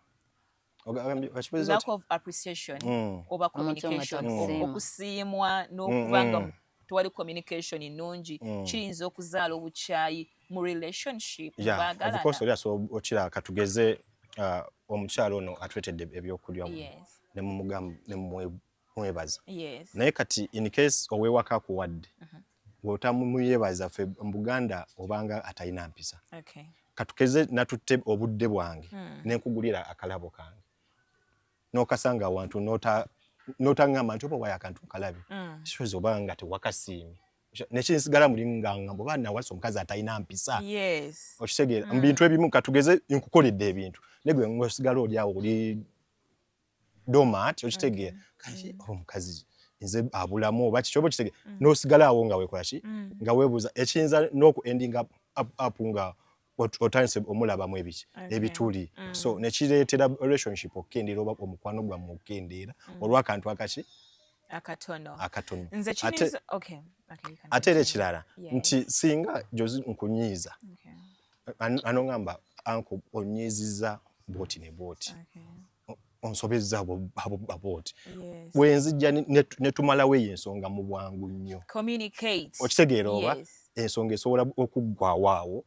Okibuuza Lack otya? of appreciation oba Omuntu nga communication, takusiima. okusiimwa n'okuba nga tewali communication nnungi kiyinza okuzaala obukyayi mu relationship. Yeah, of Baagalana. course, oli asobola okiraba. Katugeze omukyalo ono atuletedde ebyokulya ne mumugamba ne mumwebaza. Naye kati in case owewaka akuwadde, bw'otamumwebaza, ffe mu Buganda obanga atalina mpisa. Katukeze natutte obudde bwange nenkugulira akalabo kange n'okasanga awantu n'otaŋŋamba nti oba waayo akantu nkalabe, kitegeeza oba nga tewakasiimye nekinsigala muli nga ngamba oba nawasa omukazi atalina mpisa. Okitegeera, mu bintu ebimu katugeze nkukoledde ebintu naye gwe ngosigala oli awo oli domat, okitegeera, kati oba omukazi nze abulamu oba kiki oba okitegeera, n'osigala awo nga weekola ki, nga weebuuza ekiyinza n'oku ending up nga otandise omulabamu ebiki ebituli, so nekireetera relationship okukendeera oba omukwano gwammwe okukendeera olw'akantu akaki akatono. Akatono. Nze Ate kiyinza okay, you can ate era continue. Ekirala nti singa jozi nkunyiiza, anoŋŋamba anko onyiizizza bwoti ne bwoti, onsobezza bwoti, bwenzijja ne tumalawo eyo ensonga mu bwangu nnyo. Communicate. Okitegeera oba ensonga esobola okuggwawo awo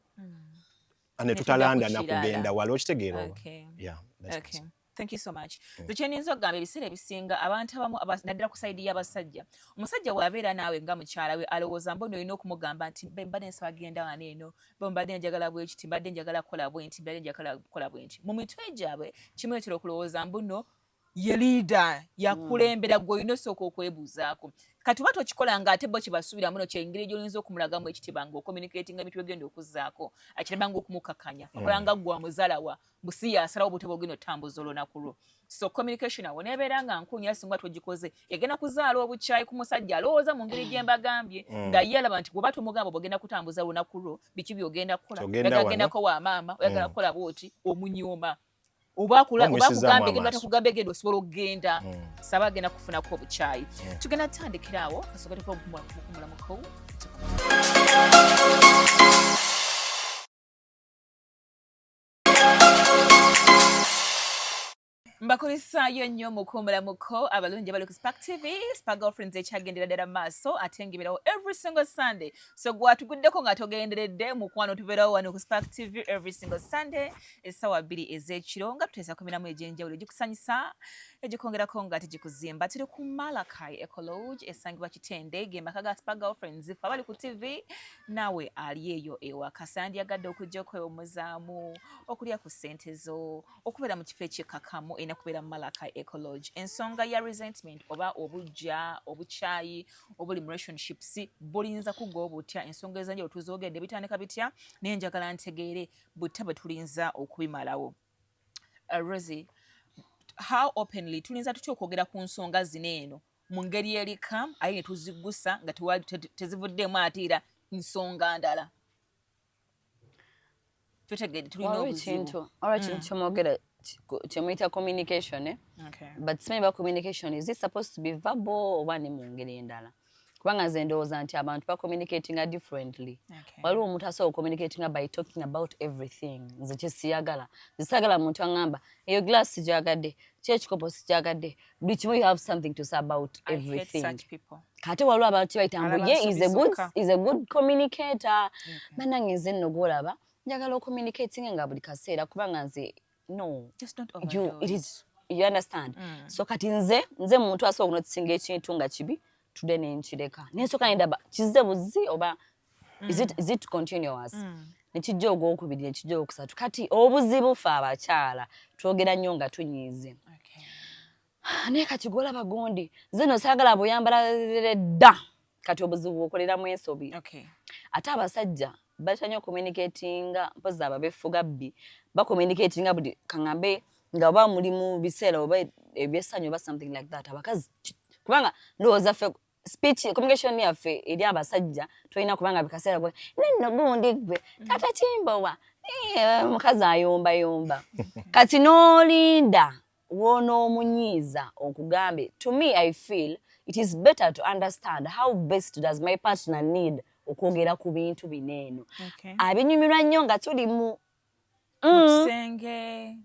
ne Ne tutalanda tudda ku kirala. Nakugenda wala, okitegeera oba? Yeah, that's it. Thank you so much. Nze kye nnyinza okugamba, ebiseera ebisinga abantu abamu naddala ku side y'abasajja, omusajja bw'abeera naawe nga mukyala we alowooza mbu olina okumugamba nti mbadde nsaba genda wano eno, be mbadde njagala bwe kiti, mbadde njagala kukola bwe nti, mbadde njagala kukola bwe nti. Mu mitwe gyabwe kimuleetera okulowooza mbu nno ye leader, yakulembera, gwe olina osooka okwebuuzaako. Kati oba tokikola ng'ate bo kibasuubira muno kyengeri gy'oyinza okumulagamu ekitiibwa ng'ocommunicatinga ebintu by'ogenda okuzzaako, akiraba ng'okumukakanya, okola nga ggwe amuzalawa busi yasalawo butya bw'ogenda otambuza olunaku lwo. So communication awo nebeera nga nkunya, singa togikoze egenda kuzaala obukyayi ku musajja alowooza mu ngeri gye mbagambye, nga ye alaba nti bw'oba tomugamba bw'ogenda kutambuza lunaku lwo, biki by'ogenda kukola, Togenda oyagala wano. Gendako wa maama, oyagala kukola bw'oti, omunyooma oba oba Omuyisizaamu akugambye genda, amaaso. Takugambye genda, osobola okugenda saba agenda kufunako obukyayi. Tugenda tutandikira awo kasooka tufe okumulamuko. Mbakulisaayo nnyo mukuumulamuko abalungi abali ku Spark TV, Spark Girlfriends ekyagendera ddala maaso ate ng'ebeerawo every single Sunday. So gwatuguddeko nga togenderedde mukwano, tubeerawo wano ku Spark TV every single Sunday essaawa 2 ez'ekiro nga tuteesa ku miramu egy'enjawulo egikusanyusa, egikwongerako nga tegikuzimba. Tuli ku Malachi Eco Lodge esangibwa Kitende, ge maka ga Spark Girlfriends. Ffe abali ku TV naawe ali eyo ewaka, sandyagadde okujja okwewummuzaamu, okulya ku ssente zo, okubeera mu kifo ekyekakamu erina kubeera Malachi Eco Lodge. Ensonga ya resentment oba obujja, obukyayi obuli mu relationships bulinza kugwa obutya? Ensonga ez'enjawulo tuzoogedde, bitandika bitya, naye njagala ntegeere butya bwe tulinza okubimalawo. Rosie, how openly tulinza tutya okwogera ku nsonga zino eno mu ngeri erika aye ne tuziggusa nga tezivuddeemu ate era nsonga ndala? Tutegedde tulina obuzibu. Waliwo ekintu kyemwogera kyemuyita communication, eh? But simanyi ba communication, is it supposed to be verbal oba ne mu ngeri endala? Kubanga nze ndowooza nti abantu bacommunicatinga differently. Waliwo omuntu asobola ocommunicatinga by talking about everything. Nze kyesiyagala, nze saagala muntu aŋŋamba eyo glass sigyagadde, ki ekikopo sigyagadde, buli kimu you have something to say about everything. Kate waliwo abantu kyebayita mbu ye is a good communicator. Bannange, nze nno gwolaba njagala ocommunicatinga nga buli kaseera, kubanga nze no, you, it is, you understand? So kati nze muntu asobola okunotisinga ekintu nga kibi tudde nenkireka, nensooka nendaba kize buzi oba is it continuous. Nekijja ogwokubiri, nekijja ogwokusatu. Kati obuzibu fe abakyala twogera nnyo nga tunyiize. Naye kati gwolaba gundi, nze no saagala bweyambala dda. Kati obuzibu bwokoleramu ensobi. Ate abasajja batya nnyo communicatinga, mpozi abo abefuga bbi bacommunicatinga buli kaŋŋambe nga oba muli mu biseera oba ebyessanyu oba something like that. Abakazi, kubanga ndowooza ffe speech communication yaffe eri abasajja tolina, kubanga bikaseera gwe nenno gundi gwe tata kimbowa, omukazi ayombayomba. Kati n'olinda wonoomunyiiza okugambe. To me, I feel it is better to understand how best does my partner need okwogera ku bintu bino eno. Abinyumirwa nnyo nga tuli mu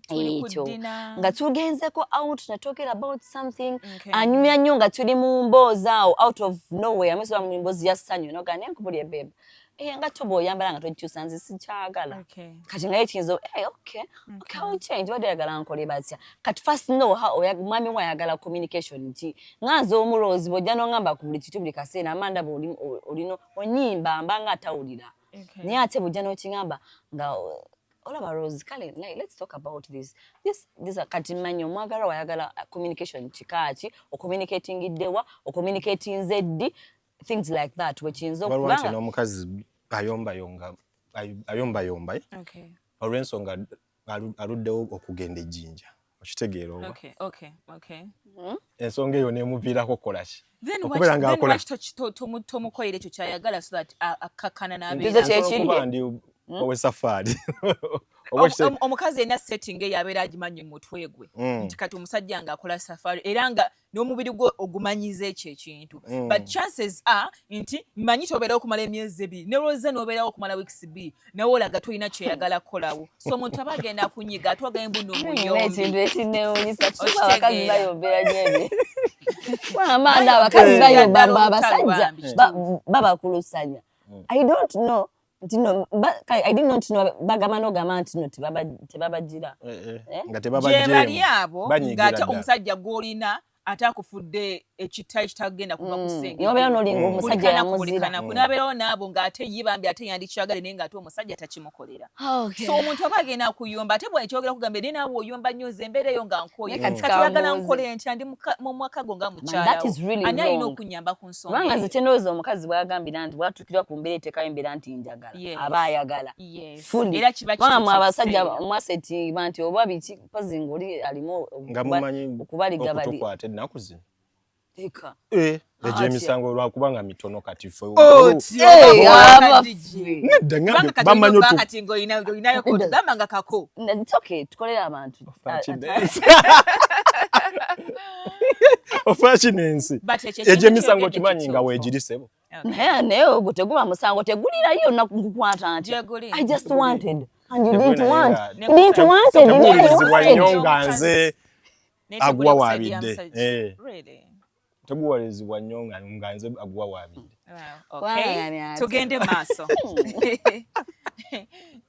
ekyo, nga tugenzeko out netwogera about something. Anyumya nnyo nga tuli mu mboozi awo, out of nowhere amesoba mu mboozi ya ssanyu noga nenkubulya, "Babe, nga to bw'oyambala nga togikyusa, nze sikyagala." Kati nga yekiyinza, "Hey, okay, I'll change." Badde oyagala nkole batya? Kati first know how mwami we ayagala communication ki. Nga nze omuloozi, bw'ojja n'oŋŋamba ku buli kitu buli kaseera, mba ndaba olino onyimba, mba nga atawulira. Naye ate bw'ojja n'okiŋŋamba nga olaba Rose, kale let's talk about this, this, this. Kati manya omwagalwa wayagala communication kika ki, ocommunicatingiddewa, ocommunicatinze ddi, things like that wekiyinza. Waliwo nti n'omukazi ayombayonga, ayombayomba, eh? Olw'ensonga aluddewo okugenda ejjinja, okitegeera oba? Ensonga eyo nemuviirako kukolaki? Okubeera ng'akola tomukolera ekyo kyayagala so that akkakkana. Nze kyekiri. Okuba ndi owesafaari. Omukazi yenna setting eyo abeera agimanyi mu mutwe gwe nti kati omusajja ng'akola safaari era nga n'omubiri gwe ogumanyiza ekyo ekintu. But chances are nti manyi tobeerawo okumala emyezi 2, nelwoza n'obeerawo okumala weeks 2, nawe olaga tolina kyeyagala kukolawo. So omuntu aba agenda kunyiga ate ogambe mbu ekintu ekinewunyisa kituufu, abakazi bayombera nnyo ebyo. Amaana abakazi bayomba mbu abasajja babakulusanya. I don't know nti no I did not know bagamba n'ogamba nti no tebabagira. Eh, nga gye bali abo ng'ate omusajja gw'olina ate akufudde ekita ekitagenda kuva ku ssenge. Nobeera nolinga omusajja yamuzira. Kunabeerawo n'abo ng'ate ye bambi ate yandikyagale, naye ng'ate omusajja takimukolera. So omuntu aba agenda kuyomba, ate bwekyogera kugamba naye naawe oyomba nnyo, nze embeera eyo nga nkoye, kati oyagala nkole ntya? Ndi mu mwaka go nga mukyalawo, ani alina okunyamba ku nsonga? Kubanga nze kyendowooza, omukazi bwagambira nti bwatuukirwa ku mbeera eteekayo embeera nti njagala, aba ayagala fully. Kubanga mwe abasajja mwasetinga nti oba biki, mpozi ng'oli alimu nga mumanyi okubaliga bali okutukwata ennaku zino. Eka. Eh, egy'emisango lwakubanga mitono kati ffe Abaffe. Nedda, ngambye bamanyi otu kati ng'olinayo gamba nga kako. It's okay, tukolere abantu. Ofa kino ensi But ekyo ekintu egy'emisango kyogedde kimanyi nga kituufu. weegiri, ssebo. Naye ogwo teguba musango, tegulirayo nakukwata nti Gyeguli. I just wanted and you didn't Naye want. nga You didn't want it, you didn't tebuulirizibwa want nnyo it. nga nze. Aguwawaabidde, eh. Teguwalizibwa nnyo nga nze aguwawaabidde. Tugende maaso,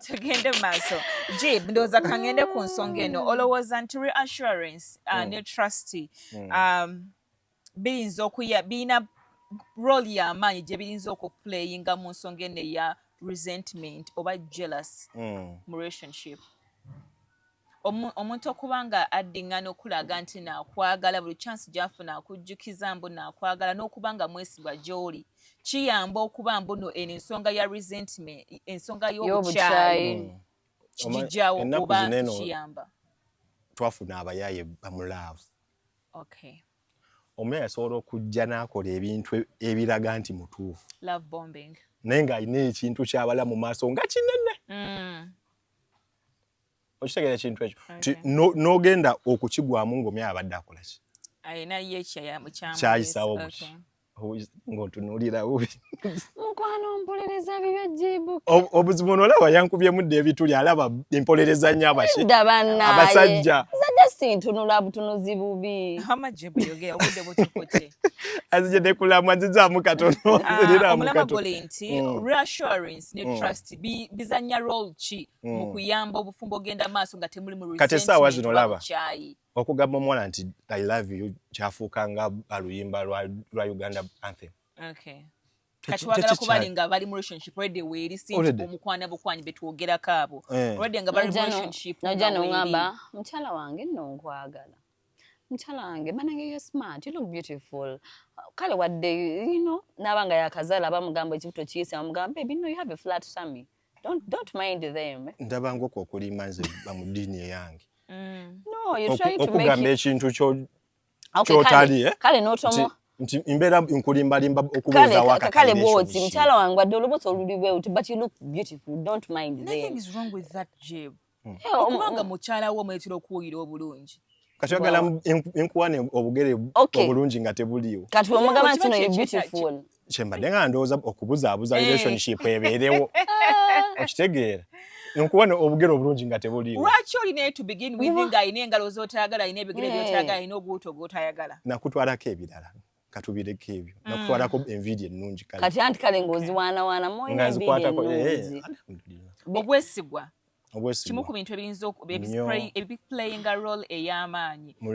tugende maaso. Jib, ndowooza kangende ku nsonga eno. Olowooza nti reassurance ne trust biyinza okuya, birina role y'amaanyi gye biyinza okuplayinga mu nsonga eno eya resentment oba jealous mu relationship? Omuntu okuba nga addingana okulaga nti naakwagala, buli chance gyafuna akujjukiza mbu naakwagala, n'okuba nga mwesigwa gy'oli, kiyamba okuba mbu no eno ensonga ya resentment, ensonga y'obukyayi kigijjawo oba kiyamba? Twafuna abayaaye bamu love. Omuyaye asobola okujja n'akola ebintu ebiraga nti mutuufu, naye ng'alina ekintu kyabala mu maaso nga kinene. Okitegeera ekintu ekyo nti n'ogenda okukigwamu ng'omyaye abadde akola ki, kyayisawo buki ng'otunuulira bubi. Mukwano, mpolereza bibyo jibu. Obuzibu onolaba yankubyemu dda ebituli, alaba empolereza nnyo abaki abasajja. Sajja sintunula butunuzi bubi. Azije nekulamu, azizaamu katono. Omulama guli nti reassurance ne trust bizanya role ki mu kuyamba obufumbo ogenda maaso nga temuli mu Kati essaawa zino laba okugamba omuwala nti "I love you" kyafuuka nga aluyimba lwa Uganda anthem. Kati wagala kubali nga bali mu relationship already, weeri si nti omukwana bukwanyi betwogerako abo already nga bali mu relationship. Nojja noŋŋamba, "Mukyala wange nno nkwagala, mukyala wange banange, you're smart, you look beautiful." Kale wadde naaba nga yakazaala, bamugamba ekibuto kiyise, bamugamba, "Baby, no, you have a flat tummy, don't mind them." Ndaba ng'okwo okulimba nze mu ddiini eyange. No, you try to make okugamba ekintu kyotali, eh? Kale notomo nti mbeera nkulimbalimba okubeezawo. Kale bwoti, "Mukyala wange, wadde olubuto oluli bwewuti, but you look beautiful, don't mind them." Nothing is wrong with that, Jib. Okubanga mukyala wo omuleetera okuwulira obulungi. Kati oyagala nkuwane obugere obulungi nga tebuliiwo? Kati omugamba nti, "No, you're beautiful." Kyembadde nga ndowooza okubuzaabuza relationship ebeerewo, okitegeera, nkuwane obugere obulungi nga tebuliiwo. Lwaki olina to begin with nga alina engalo z'otayagala, alina ebigere by'otayagala, alina oguuto gw'otayagala? Nakutwalako ebirala, katubireko ebyo. Nakutwalako enviiri ennungi. Kati anti kale ng'oziwaanawaana. Nga nzikwatako. Obwesigwa kimu ku bintu ebiyinza ebiplayinga role ey'amaanyi mu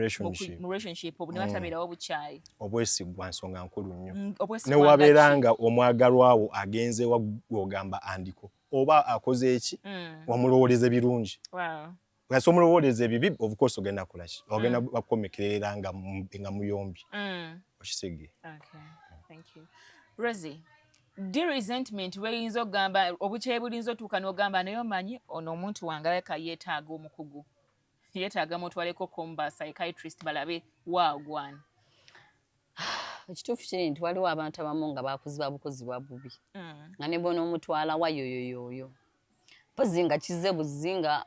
relationship obu ne batabeerawo bukyayi. Obwesigwa nsonga nkulu nnyo. Newabeera nga omwagalwawo agenze gwogamba andiko oba akoze eki, wamulowooleza ebirungi. Kasi omulowooleza ebibi, of course ogenda kulaki, ogenda bakukomekerera nga muyombi, okisege. Rosie, di resentment weyinza okugamba obukyayi bulinza otuuka n'ogamba, "Naye omanyi ono omuntu wange alabika yeetaaga omukugu, yeetaaga mutwaleko komba psychiatrist balabe waagwana"? Ekituufu kiri nti waliwo abantu abamu nga bakuzibwa bukuzibwa bubi, nga ne bona omutwala wayoyoyoyo, mpozi nga kize buzi nga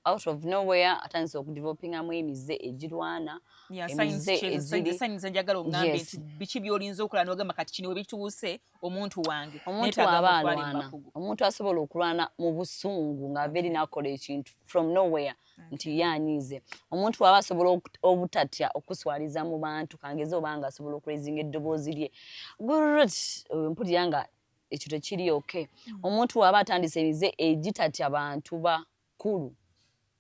out of nowhere atandise okudevelopingamu emize egirwana. Emize njagala oŋambe nti biki by'olinza okola n'ogamba, "Kati kino we bituuse, omuntu wange Omuntu aba alwana, omuntu asobola okulwana mu busungu ng'ava eri n'akola ekintu from nowhere nti ye anyiize. Omuntu aba asobola obutatya okuswaliza mu bantu, kangeze oba nga asobola okuraisinga eddoboozi lye gurut, mpulira nga ekyo tekiri okay. Omuntu waba atandise emize egitatya bantu bakulu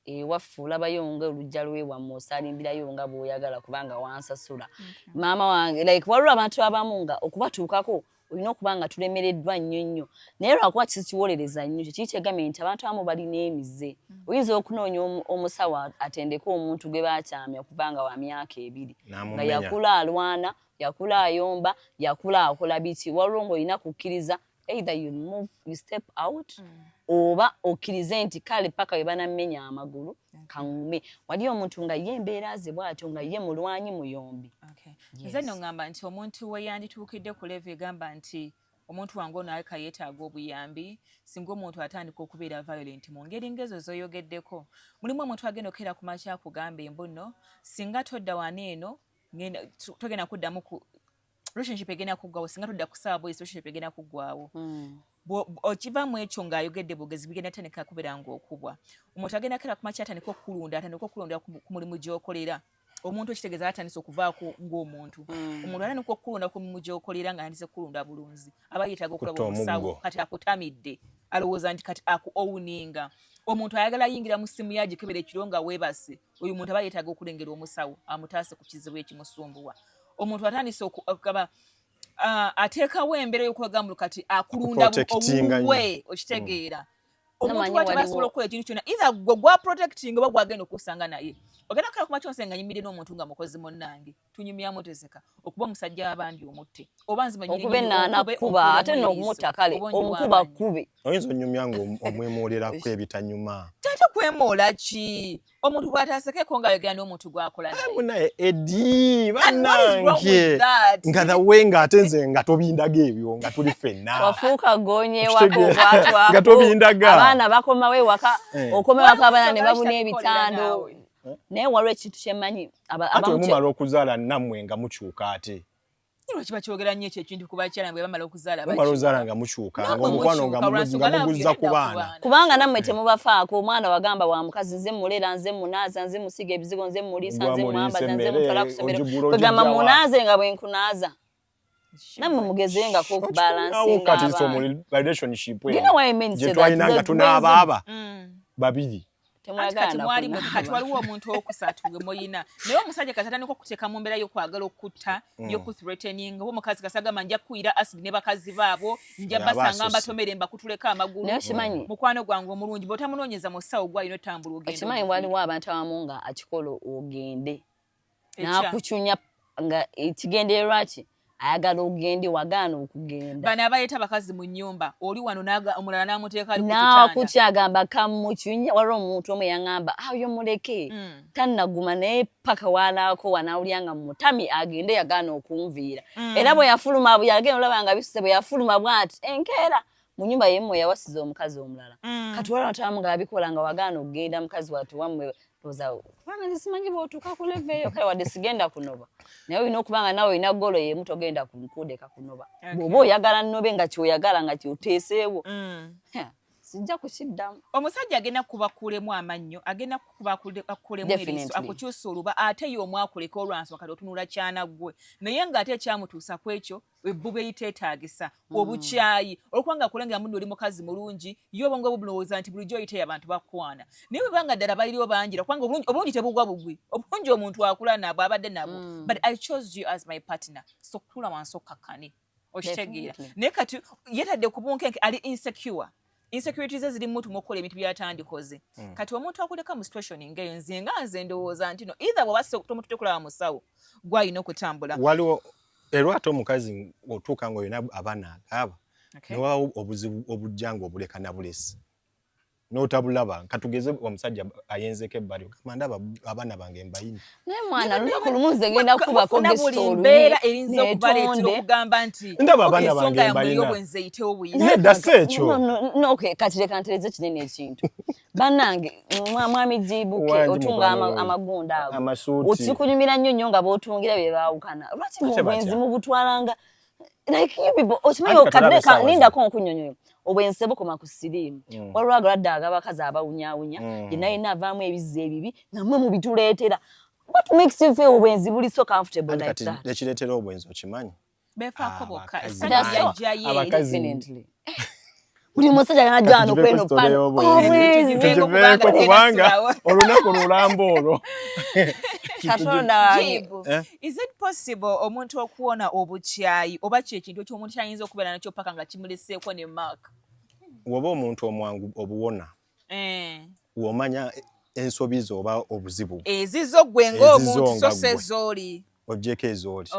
ewaffe, olabayo nga olujja lwewammwe osalimbirayo nga bw'oyagala kubanga wansasula maama wange, like waliwo abantu abamu nga okubatuukako olina okuba nga tulemereddwa nnyo nnyo, naye lwakuba kikiwolereza nnyo. Kyekiri kyegambye nti abantu abamu balina emize. Oyinza okunoonya omusawo atendeke omuntu gwe bakyamya okuva nga wa myaka 2, nga yakula alwana, yakula ayomba, yakula akola biki. Waliwo ng'olina kukkiriza, either you move, you step out, oba okkirize nti kale paka we banamenya amagulu kaŋŋume. Wali omuntu nga ye embeera ze bw'atyo, nga ye mulwanyi, muyombi. Nze nno ŋŋamba nti omuntu we yandituukidde ku level egamba nti omuntu wange ono aleka yeetaaga obuyambi, singa omuntu atandika okubeera violent mu ngeri ng'ezo z'oyogeddeko. Mulimu omuntu agenda okukeera ku makya akugamba embu nno singa todda wano eno togenda kuddamu ku relationship egenda kuggwawo, singa todda ku saawa boys relationship egenda kuggwawo. Okivamu ekyo ng'ayogedde bwogezi, bigenda tandika kubeera ng'okubwa. Omuntu agenda kera ku makya atandika okukulunda, atandika okulonda ku mulimu gy'okolera. Omuntu ekitegeeza atandise okuvaako ng'omuntu. Omuntu atandika okukulonda ku mirimu gy'okolera nga atandise kukulonda bulunzi, aba yeetaaga okulaba Kutta omusawo. Omuggo. Kati akutamidde, alowooza nti kati aku owninga. Omuntu ayagala yingira mu ssimu ye agikebera ekiro nga weebase, oyo muntu aba yeetaaga okulengera omusawo amutaase ku kizibu ekimusumbuwa. Omuntu atandise okugaba ateekawo embeera y'okwegamba kati akulunda Akuprotectinga nnyo. owuwe, okitegeera? Omuntu Namanyi bw'ati waliwo- basobola okukola ekintu kyonna, either gwe gwa protecting oba gwagenda okusanga naye. Ogenda kukala kumakya onse nga nyimiridde n'omuntu nga mukozi munnange, tunyumyamu, teseka, okuba omusajja w'abandi omutte oba nzima. Okuba enaana kuba ate n'okumutta, kale omukuba kube. Oyinza onyumya nga omwemolerako ebitanyuma. Tate kwemoola ki? Omuntu bw'ataasekeko ng'ayogera n'omuntu gw'akola naye. Munaye Edi. And what is wrong Bannange, with that? Nga the nga ate nze nga tobindaga ebyo nga tuli ffenna. Wafuuka gonye ewaka. Okitegeera? Okwatwako. Nga tobindaga. Abaana bakomawo ewaka, okoma ewaka abaana ne babuna Lwaki ebitando. naawe? Naye waliwo ekintu kyemmanyi Ate abamu wemumala okuzaala nammwe nga mukyuka ate. Lwaki bakyogera nnyo ekyo ekintu ku bakyala bwe bamala okuzaala? Mumala ozaala nga mukyuka, nga Nammwe omukwano nga mukyuka, lwansonga nga love muguzza yonna ku ku baana. baana. Kubanga nammwe temubafaako. Omwana wagamba wa mukazi, nze mulera, nze munaaza, nze musiga ebizigo, nze muliisa, nze Gwa mwambaza, muliisa nze emmere, mutwala ku ssomero. ogigula Kwegamba ogijja wa? munaaze nga bwe nkunaaza, nammwe mugezengako Awo okubalansinga kati so abaana. mu relationship Do you know why men gye say that? twalina nga The tunaabaaba babiri. Anti kati Temwagala mwali mwe kati kunaaba. waliwo omuntu owokusatu gwe muyina, naye omusajja kati atandika okuteeka mu mbeera y'okwagala okutta, y'okuthreatening, oba omukazi kasagamba nja kukuyira acid ne bakazi baabo, nja Aba basanga asuse. mbatomere mbakutuleko amagulu. Naye okimanyi, Mukwano gwange omulungi, bw'otamunoonyeza musawo gwalina otambula ogenda okimanyi, omuviire. waliwo abantu abamu nga akikola ogende Ekya. n'akucunya nga ekigendererwa ki ayagala ogende, wagaana okugenda. Bano abayeta bakazi mu nnyumba, oli wano omulala n'amuteeka ali ku kitanda. Nakukyagamba kamucunya. Waliwo omuntu omu yaŋŋamba ayo muleke, tannaguma naye paka wanaako wanaawulya nga mutami agende, yagaana okunviira. Era bwe yafuluma yagenda olaba nga bisuse, bwe yafuluma bw'ati enkeera mu nyumba yemmwe yawasiza omukazi omulala. Kati waliwo abantu abamu nga babikola nga wagaana okugenda, mukazi wattu wammwe ndowooza kubanga nze simanyi bw'otuuka ku level eyo. Kale wadde sigenda kunoba, naye olina okuba nga nawe olina goal y'emu, togenda kundeka kunoba. Bw'oba oyagala nnobe nga kyoyagala nga kyoteeseewo, sijja kukiddamu. Omusajja agenda kubakulemu amannyo, agenda kukuba akukulemu eriiso, akukyusa oluba, ate ye omu akuleka olwanswa. Kati otunula kyanaggwe, naye ng'ate ekyamutuusa ku ekyo ebbuba eriteetaagisa, obukyayi, olwokubanga akulengera munno oli mukazi mulungi, ye obwongo bwe bulowooza nti bulijjo oyiteyo abantu bakwana. Naye bwebanga ddala baliriwo bangira, kubanga obulungi tebugwa bugwi, obulungi omuntu akula nabwo abadde nabwo. But I chose you as my partner, so kutula wansi okkakkane, okitegeera? Naye kati yetadde ku bunkenke, ali insecure, insecurity ze ziri mutuma okukola ebintu byatandikoze. Kati omuntu akuleka mu situation ng'eyo, nze nga nze ndowooza nti no either bw'oba tomutute kulaba musawo, gwalina okutambula. Waliwo era ate omukazi otuuka nga olina abaana akaaba, newabawo obuzibu obujja nga obuleka na bulesi n'otabulaba. Katugeze omusajja ayenzeko ebbali, ogamba ndaba abaana bange mbayina. Naye mwana, lunaku lumu nze ngenda kukubako. Mufuna buli mbeera erinza okubaleetera okugamba nti Ndaba "Okay, abaana ensonga bange yammwe mbalina." ey'obwenzi eyitewo buyise. Nedda, si ekyo. No, okay, kati leka ntereze kinene ekintu. Bannange, mwami Jibuke, Wangi, otunga mukwano wange. amagunda ago. Amasuuti. Okikunyumira nnyo nnyo nga b'otungira bye baawukana. Lwaki Ate mu bwenzi batya? mubutwalanga like you people, okimanyi? Anti katulabe essaawa. Lindako nkunnyonnyola. Obwenzi tebukoma ku siriimu. Waliwo agalwadde ag'abakazi abawunyawunya, yenna yenna avaamu ebizzi ebibi nammwe mubituleetera. What makes you feel obwenzi buli so comfortable Anti like kati that? ekireetera obwenzi okimanyi? Beefaako bokka. Abakazi Essanyu lyajjayo eri. Abakazi. Definitely. Buli musajja ganajja wano Katugiveeko kweno story pano y'obwenzi. obwenzi. Tugiveeko Tugiveeko kubanga kubanga tugenda sulawo. olunaku lulamba olwo. Katonda wange. Jibu, Eh? is it possible omuntu okuwona obukyayi, oba ki ekintu eky'omuntu kyayinza okubeera nakyo paka nga kimuleseeko ne mark? Woba omuntu omwangu obuwona, womanya ensobi zo oba obuzibu. Ezizo gwe ng'omuntu, Ezizo so nga si ggwe. ezooli. Ogyeko ezooli.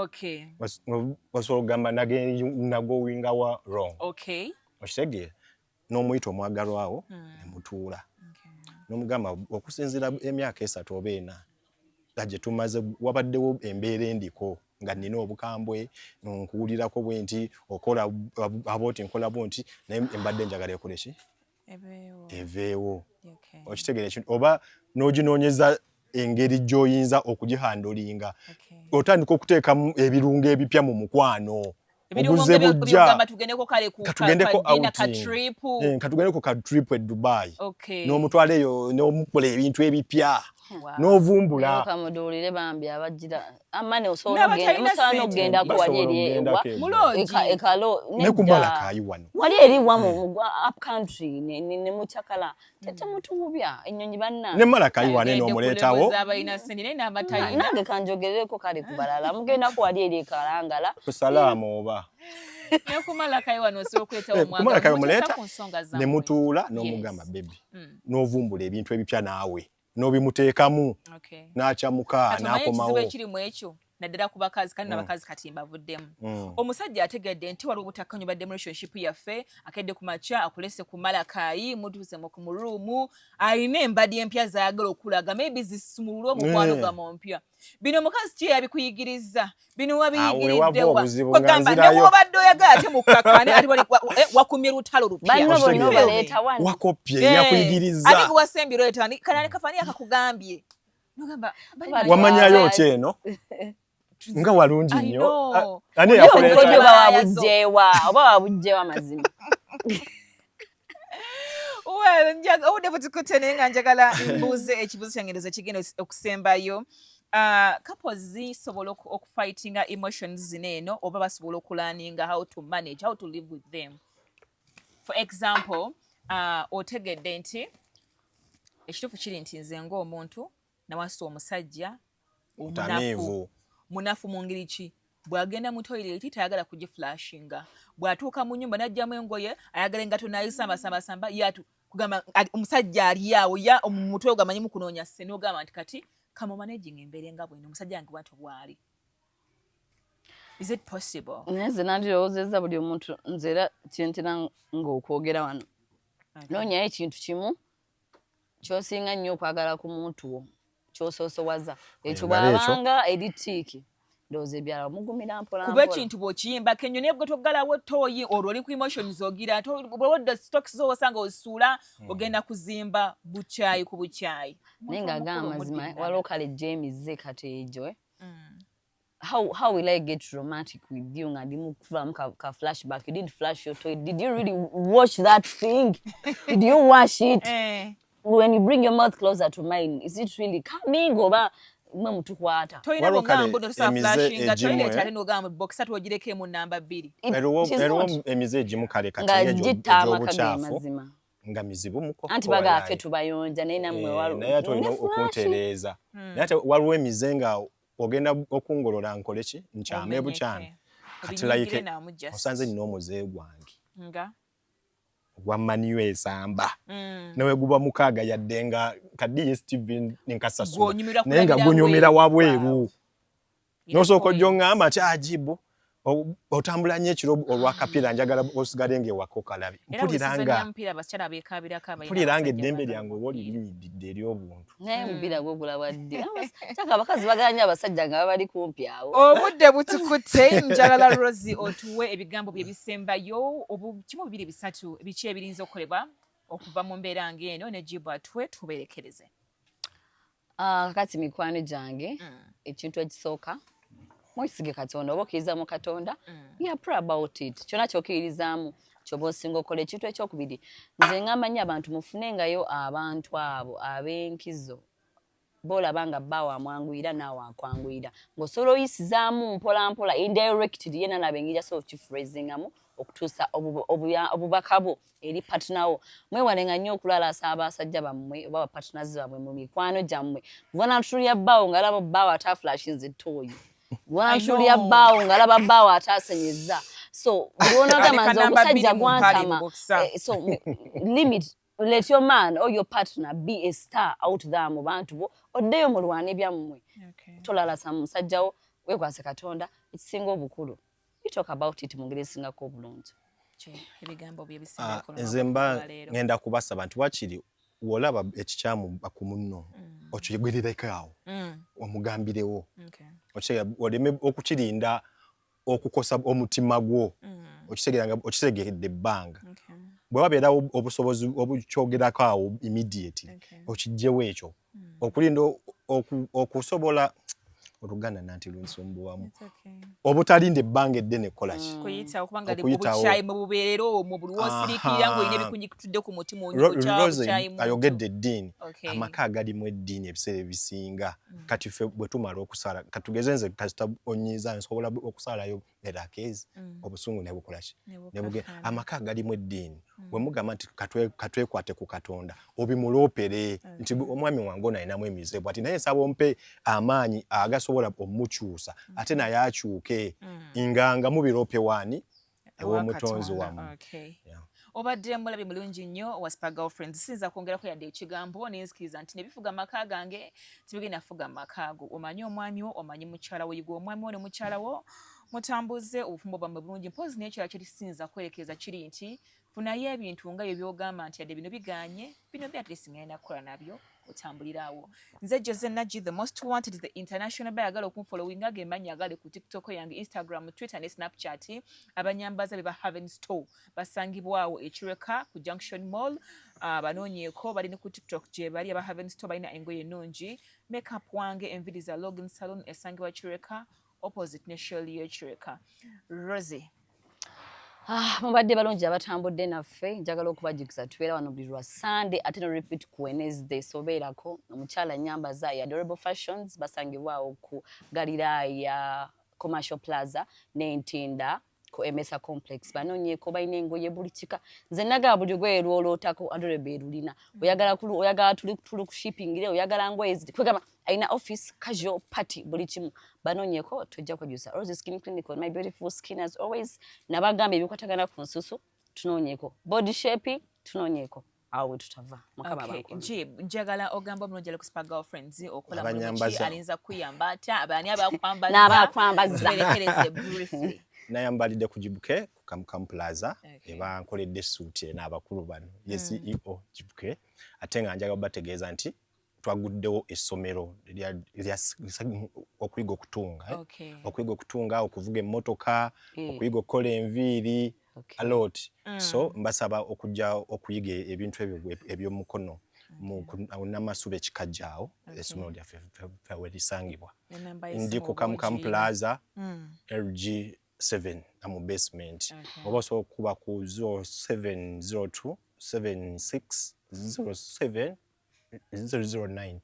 Osobola okugamba nagowingawa wrong. Okitegeera? N'omuyita omwagalwawo ne mutuula n'omugamba okusinziira emyaka 3 oba 4 nga gye tumaze, wabaddewo embeera endiko nga nina obukambwe, nkuwulirako bwe nti okola aba oti, nkola bwe nti, naye mbadde njagala ekole ki? Ebeewo. Eveewo. Okitegeera ekintu oba n'oginoonyeza engeri gy'oyinza okugihandlinga. Otandika okuteekamu ebirungo ebipya mu mukwano. Ebirungo Oguze bujja. Byogamba tugendeko kale ku Katugendeko ka dinner, ka outing. trip. Katugendeko ka trip e Dubai. Okay. N'omutwala eyo n'omukola ebintu ebipya. N'ovumbula. Kamuduulire bambi abagira amane osobola n'okugendako wali eri ekalo ne kumalakayi wano wali eri wamu up country ne mukyakala temutuwubya ennyonyi banna ne malakayi wano eno omuleetawo. Nange kanjogerereko kale ku balala mugendako wali eri ekalangala ku salaamu oba ne wano osobola okuleetawo omwagala omuleeta ne mutuula n'omugamba baby, n'ovumbula ebintu ebipya naawe n'obimuteekamu n'akyamuka n'akomawo. Ekiri mu ekyo naddala ku bakazi kandi n'abakazi kati mbavuddemu. Omusajja ategedde nti waliwo obutakkaanya badde mu relationship yaffe, akedde ku makya akulese ku malakayi, mutuuse mu room, alina embadi empya z'ayagala okulaga, maybe zisumulule omukwano gwamu mpya. Bino omukazi ki yabikuyigiriza? Bino wabiyigiridde wa? Kwegamba ne bw'obadde oyagala ate mukkakkane ate wakumye lutalo lupya. Banno bonna obaleeta wano. Wakopye yakuyigiriza. Ate gwe wasembye oleeta kanani kafani akakugambye. Wamanyayo otya eno? Nga walungi nnyo. Ani yakuleeta? Oba wabugyewa, oba wabugyewa mazima. Well, obudde butukutte naye nga njagala mbuuze ekibuuzo kyange ndowooza kigenda okusembayo. Couples zisobola okufightinga emotions zino eno oba basobola okulearninga how to manage, how to live with them? For example, otegedde nti ekituufu kiri nti nze ng'omuntu nawasa omusajja omunafu. Munafu mu ngeri ki? Bw'agenda mu toilet tayagala kugiflushinga, bw'atuuka mu nnyumba n'aggyamu engoye ayagala engatto n'ayisambasambasamba yatu kugamba omusajja ali awo ya mu mutwe gwe amanyi mu kunoonya ssente, n'ogamba nti kati kamumanaging embeera nga bweno omusajja wange bw'atyo bw'ali. Is it possible? Naye nze nandirowoozezza buli omuntu, nze era kyentera ng'okwogera wano, noonyayo ekintu kimu ky'osinga nnyo okwagala ku muntu wo ky'osoosowaza ekyo, bw'abanga eri tick, ndowooza ebyala mugumira mpola. Kuba ekintu bw'okiyimbako ennyo naye gwe toggalawo toyi, olwo oli ku emotions, ogira bw'odda stocks zo osanga osuula, ogenda kuzimba bukyayi ku bukyayi. Naye ng'agamba amazima, waliwo kale ejja kati egyo, eh? How will I get romantic with you nga ndimu kuvamu ka flashback? You didn't flash your toilet. Did you really wash that thing? Did you wash it? When you bring your mouth closer to mine, is it really coming oba mwe mutukwata? Toyina bwogamba tosa toilet ate n'ogamba boxer twogirekeemu namba 2. Eriwo emize egimu kale kati egy'obukyafu nga mizibu muko. Anti bagaffe tubayonja naye nammwe. Naye ate olina okuntereeza, naye ate waliwo emize nga ogenda okungolola nkole ki nkyame bukyame. Kati like osanze nina omuze gwange ogwa Man U esamba, newe guba 6 yadde nga ka DSTV nkasasula, naye nga gunyumira wabweru, nosooka ojja oŋŋamba nti ajibu otambula nnyo ekiro olwakapiira, njagala osigale ng'ewaka okalabe. Mpulira nga eddembe lyange oba olirinnyidde ery'obuntu. Naye omupiira gwogulaba ddi? Kyaka abakazi bagala nnyo abasajja nga babali kumpi awo. Obudde butukutte. Njagala Rosi otuwe ebigambo bye bisembayo, kimu, bibiri, bisatu, biki ebirinza okukolebwa okuva mu mbeera ng'eno, ne jibu atuwe tuberekereze. Kakati mikwano gyange, ekintu ekisooka mwesige Katonda oba okkiriza mu Katonda. Yeah, pray about it. Kyonna ky'okkiririzaamu kyoba osinga okukola. Ekintu ekyokubiri, nze ngamba nnyo abantu mufunengayo abantu abo ab'enkizo boolaba nga bbaawo amwanguyira naawe akwanguyira, ng'osobola oyisizaamu mpola mpola indirectly, ye nalaba engeri asobola okukifrasingamu okutuusa obubaka bwo eri partner wo. Mwewalenga nnyo okulalaasa abasajja bammwe oba bapartners bammwe mu mikwano gyammwe. Bwanatulya bbaawo ng'alaba bbaawo ate aflushinze toilet, bwanatulya bbaawo ng'alaba bbaawo ate asenyeza. So bw'onagamba nze omusajja gwantama, so limit, let your man or your partner be a star out there mu bantu bo, oddeyo mulwane byammwe. Tolalasa musajjawo, weekwase Katonda. Ekisinga obukulu, we talk about it mu ngeri esingako obulungi. Nze mba ngenda kubasaba nti wakiri wolaba ekikyamu ku munno, okiyigwirireko awo, omugambirewo, oleme okukirinda okukosa omutima gwo. Okitegeera nga okitegeredde ebbanga bwe wabeerawo obusobozi obukyogerako awo immediately, okijjewo ekyo okulinda okusobola. Oluganda nanti lunsumbuwamu. Obutalinda ebbanga eddene kukola ki? Kuyitawo, kubanga Okuyitawo. obukyayi mu bubeerera omwo buli wosiriikirira ng'olina ebikunyikitudde ku mutima Rose okyayi muntu. ayogedde eddiini. Amaka agalimu eddiini ebiseera ebisinga, kati ffe bwe tumala okusala, katugeze nze kasita onyiiza nsobola okusalayo erakeezi, obusungu ne bukola ki? Ne Ne buge- bukakkana. Amaka agalimu eddiini, bwe mugamba nti katwekwate ku Katonda, obimuloopere nti omwami wange ono alinamu emize bwati, naye nsaba ompe amaanyi agasobola omukyusa ate naye akyuke, nga mubiroope waani? Ew'omutonzi Katonda. wammwe. Yeah. Obadde mulabi mulungi nnyo wa Spa Girlfriends. Siyinza kwongerako yadde ekigambo, nenzikiriza nti nebifuga amaka gange tibigenda fuga amaka go. Omanyi omwami wo, omanyi mukyala wo, yiga omwami wo ne mukyala wo, mutambuze obufumbo bwammwe bulungi. Mpozi n'ekirala kye tusinza kwerekereza kiri nti funayo ebintu nga ebyo by'ogamba nti yadde bino biganye, bino bya at least ngenda kukola nabyo, otambulira awo. Nze Jose Nagi, the most wanted, the international bayagala okunfollowinga ge mannya agali ku TikTok yange, Instagram, Twitter ne Snapchat. Abanyambaza be ba Haven Store, basangibwawo Ekireka ku Junction Mall. Banoonyeeko, bali ne ku TikTok gye bali. Aba Haven Store balina engoye ennungi. Makeup wange enviri za Login Salon, esangibwa Kireka opposite ne Shell y'Ekireka. Rosie. Ah, mubadde balungi abatambudde naffe. Njagala okubajjukiza, tubeera wano buli lwa Sunday ate no repeat ku Wednesday, so beerako. Omukyala nyambaza ya Adorable Fashions, basangibwawo ku Galiraaya Commercial Plaza n'Entinda ku Emesa Complex. Banoonyeeko, balina engoye buli kika. Nze nagaba buli lugoye lwolootako Adorable erulina. Oyagala oyagala tuli kushippingire, oyagala ngoye kwegamba alina office, casual, party, buli kimu. Banoonyeeko, tojja kwejusa. Rose Skin Clinic on my beautiful skin as always. Nabagamba ebikwatagana ku nsusu tunoonyeeko, body shaping tunoonyeeko, awo we tutava. Mukama abakuume. Jib, njagala ogamba omulungi ali ku Spa Girlfriends, okola mulimu ki? Abanyambaza. Alinza kuyamba atya? Abaani abakwambaza? N'abakwambaza. Tuberekereze briefly. Nayambalidde ku Jibuke ku Kamukamu Plaza. Ebankoledde essuuti eno abakulu bano, ye CEO Jibuke. Ate nga njagala bategeeza nti twaguddewo essomero lya okuyiga okutunga, eh? Okuyiga okutunga, okuvuga emmotoka, okuyiga okukola enviiri, a lot. So mbasaba okujja okuyiga ebintu ebyo ebyomukono mu Namasuba Ekikajja, awo essomero lyaffe we lisangibwa. Enamba Ndi ku y'essimu Kamukamu bw'ogiyina. Plaza, LG 7 mu basement. Oba osobola okukuba ku 0702 76 07 009.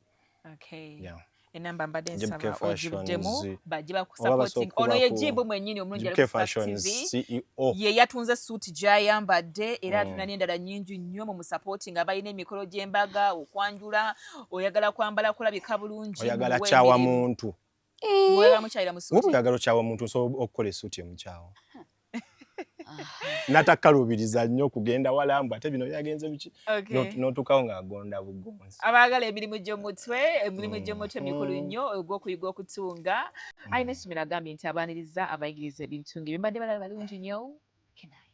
Yeah. Enamba mbadde Jib K nsaba ogibuddemu Fashions. bajje Oba bakusupporting. basobola Ono ye okuba ku Jibu mwennyini omulungi ali Jib K ku Spark Fashions TV. CEO. Ye yatunze suuti gy'ayambadde era atunda n'endala nnyingi nnyo mu musupporting. Abalina emikolo gy'embaga, okwanjula, oyagala kwambala kulabika bulungi, Oyagala muwe kyawa emirimu. muntu. Oyagala mukyalira mu Woba suuti. oyagala okyawa muntu, osobola okukola essuuti emukyawa natakaluubiriza nnyo okugenda walambu ate bino byagenze biki. N'otuukawo ng'agonda bugonzi. Abaagala emirimu gy'omutwe, emirimu gy'omutwe mikulu nnyo, ogw'okuyiga okutunga. Alina essomero, agambye nti abaaniriza abayigiriza ebintu ng'ebyo. Mbadde balala balungi nnyo. Good night.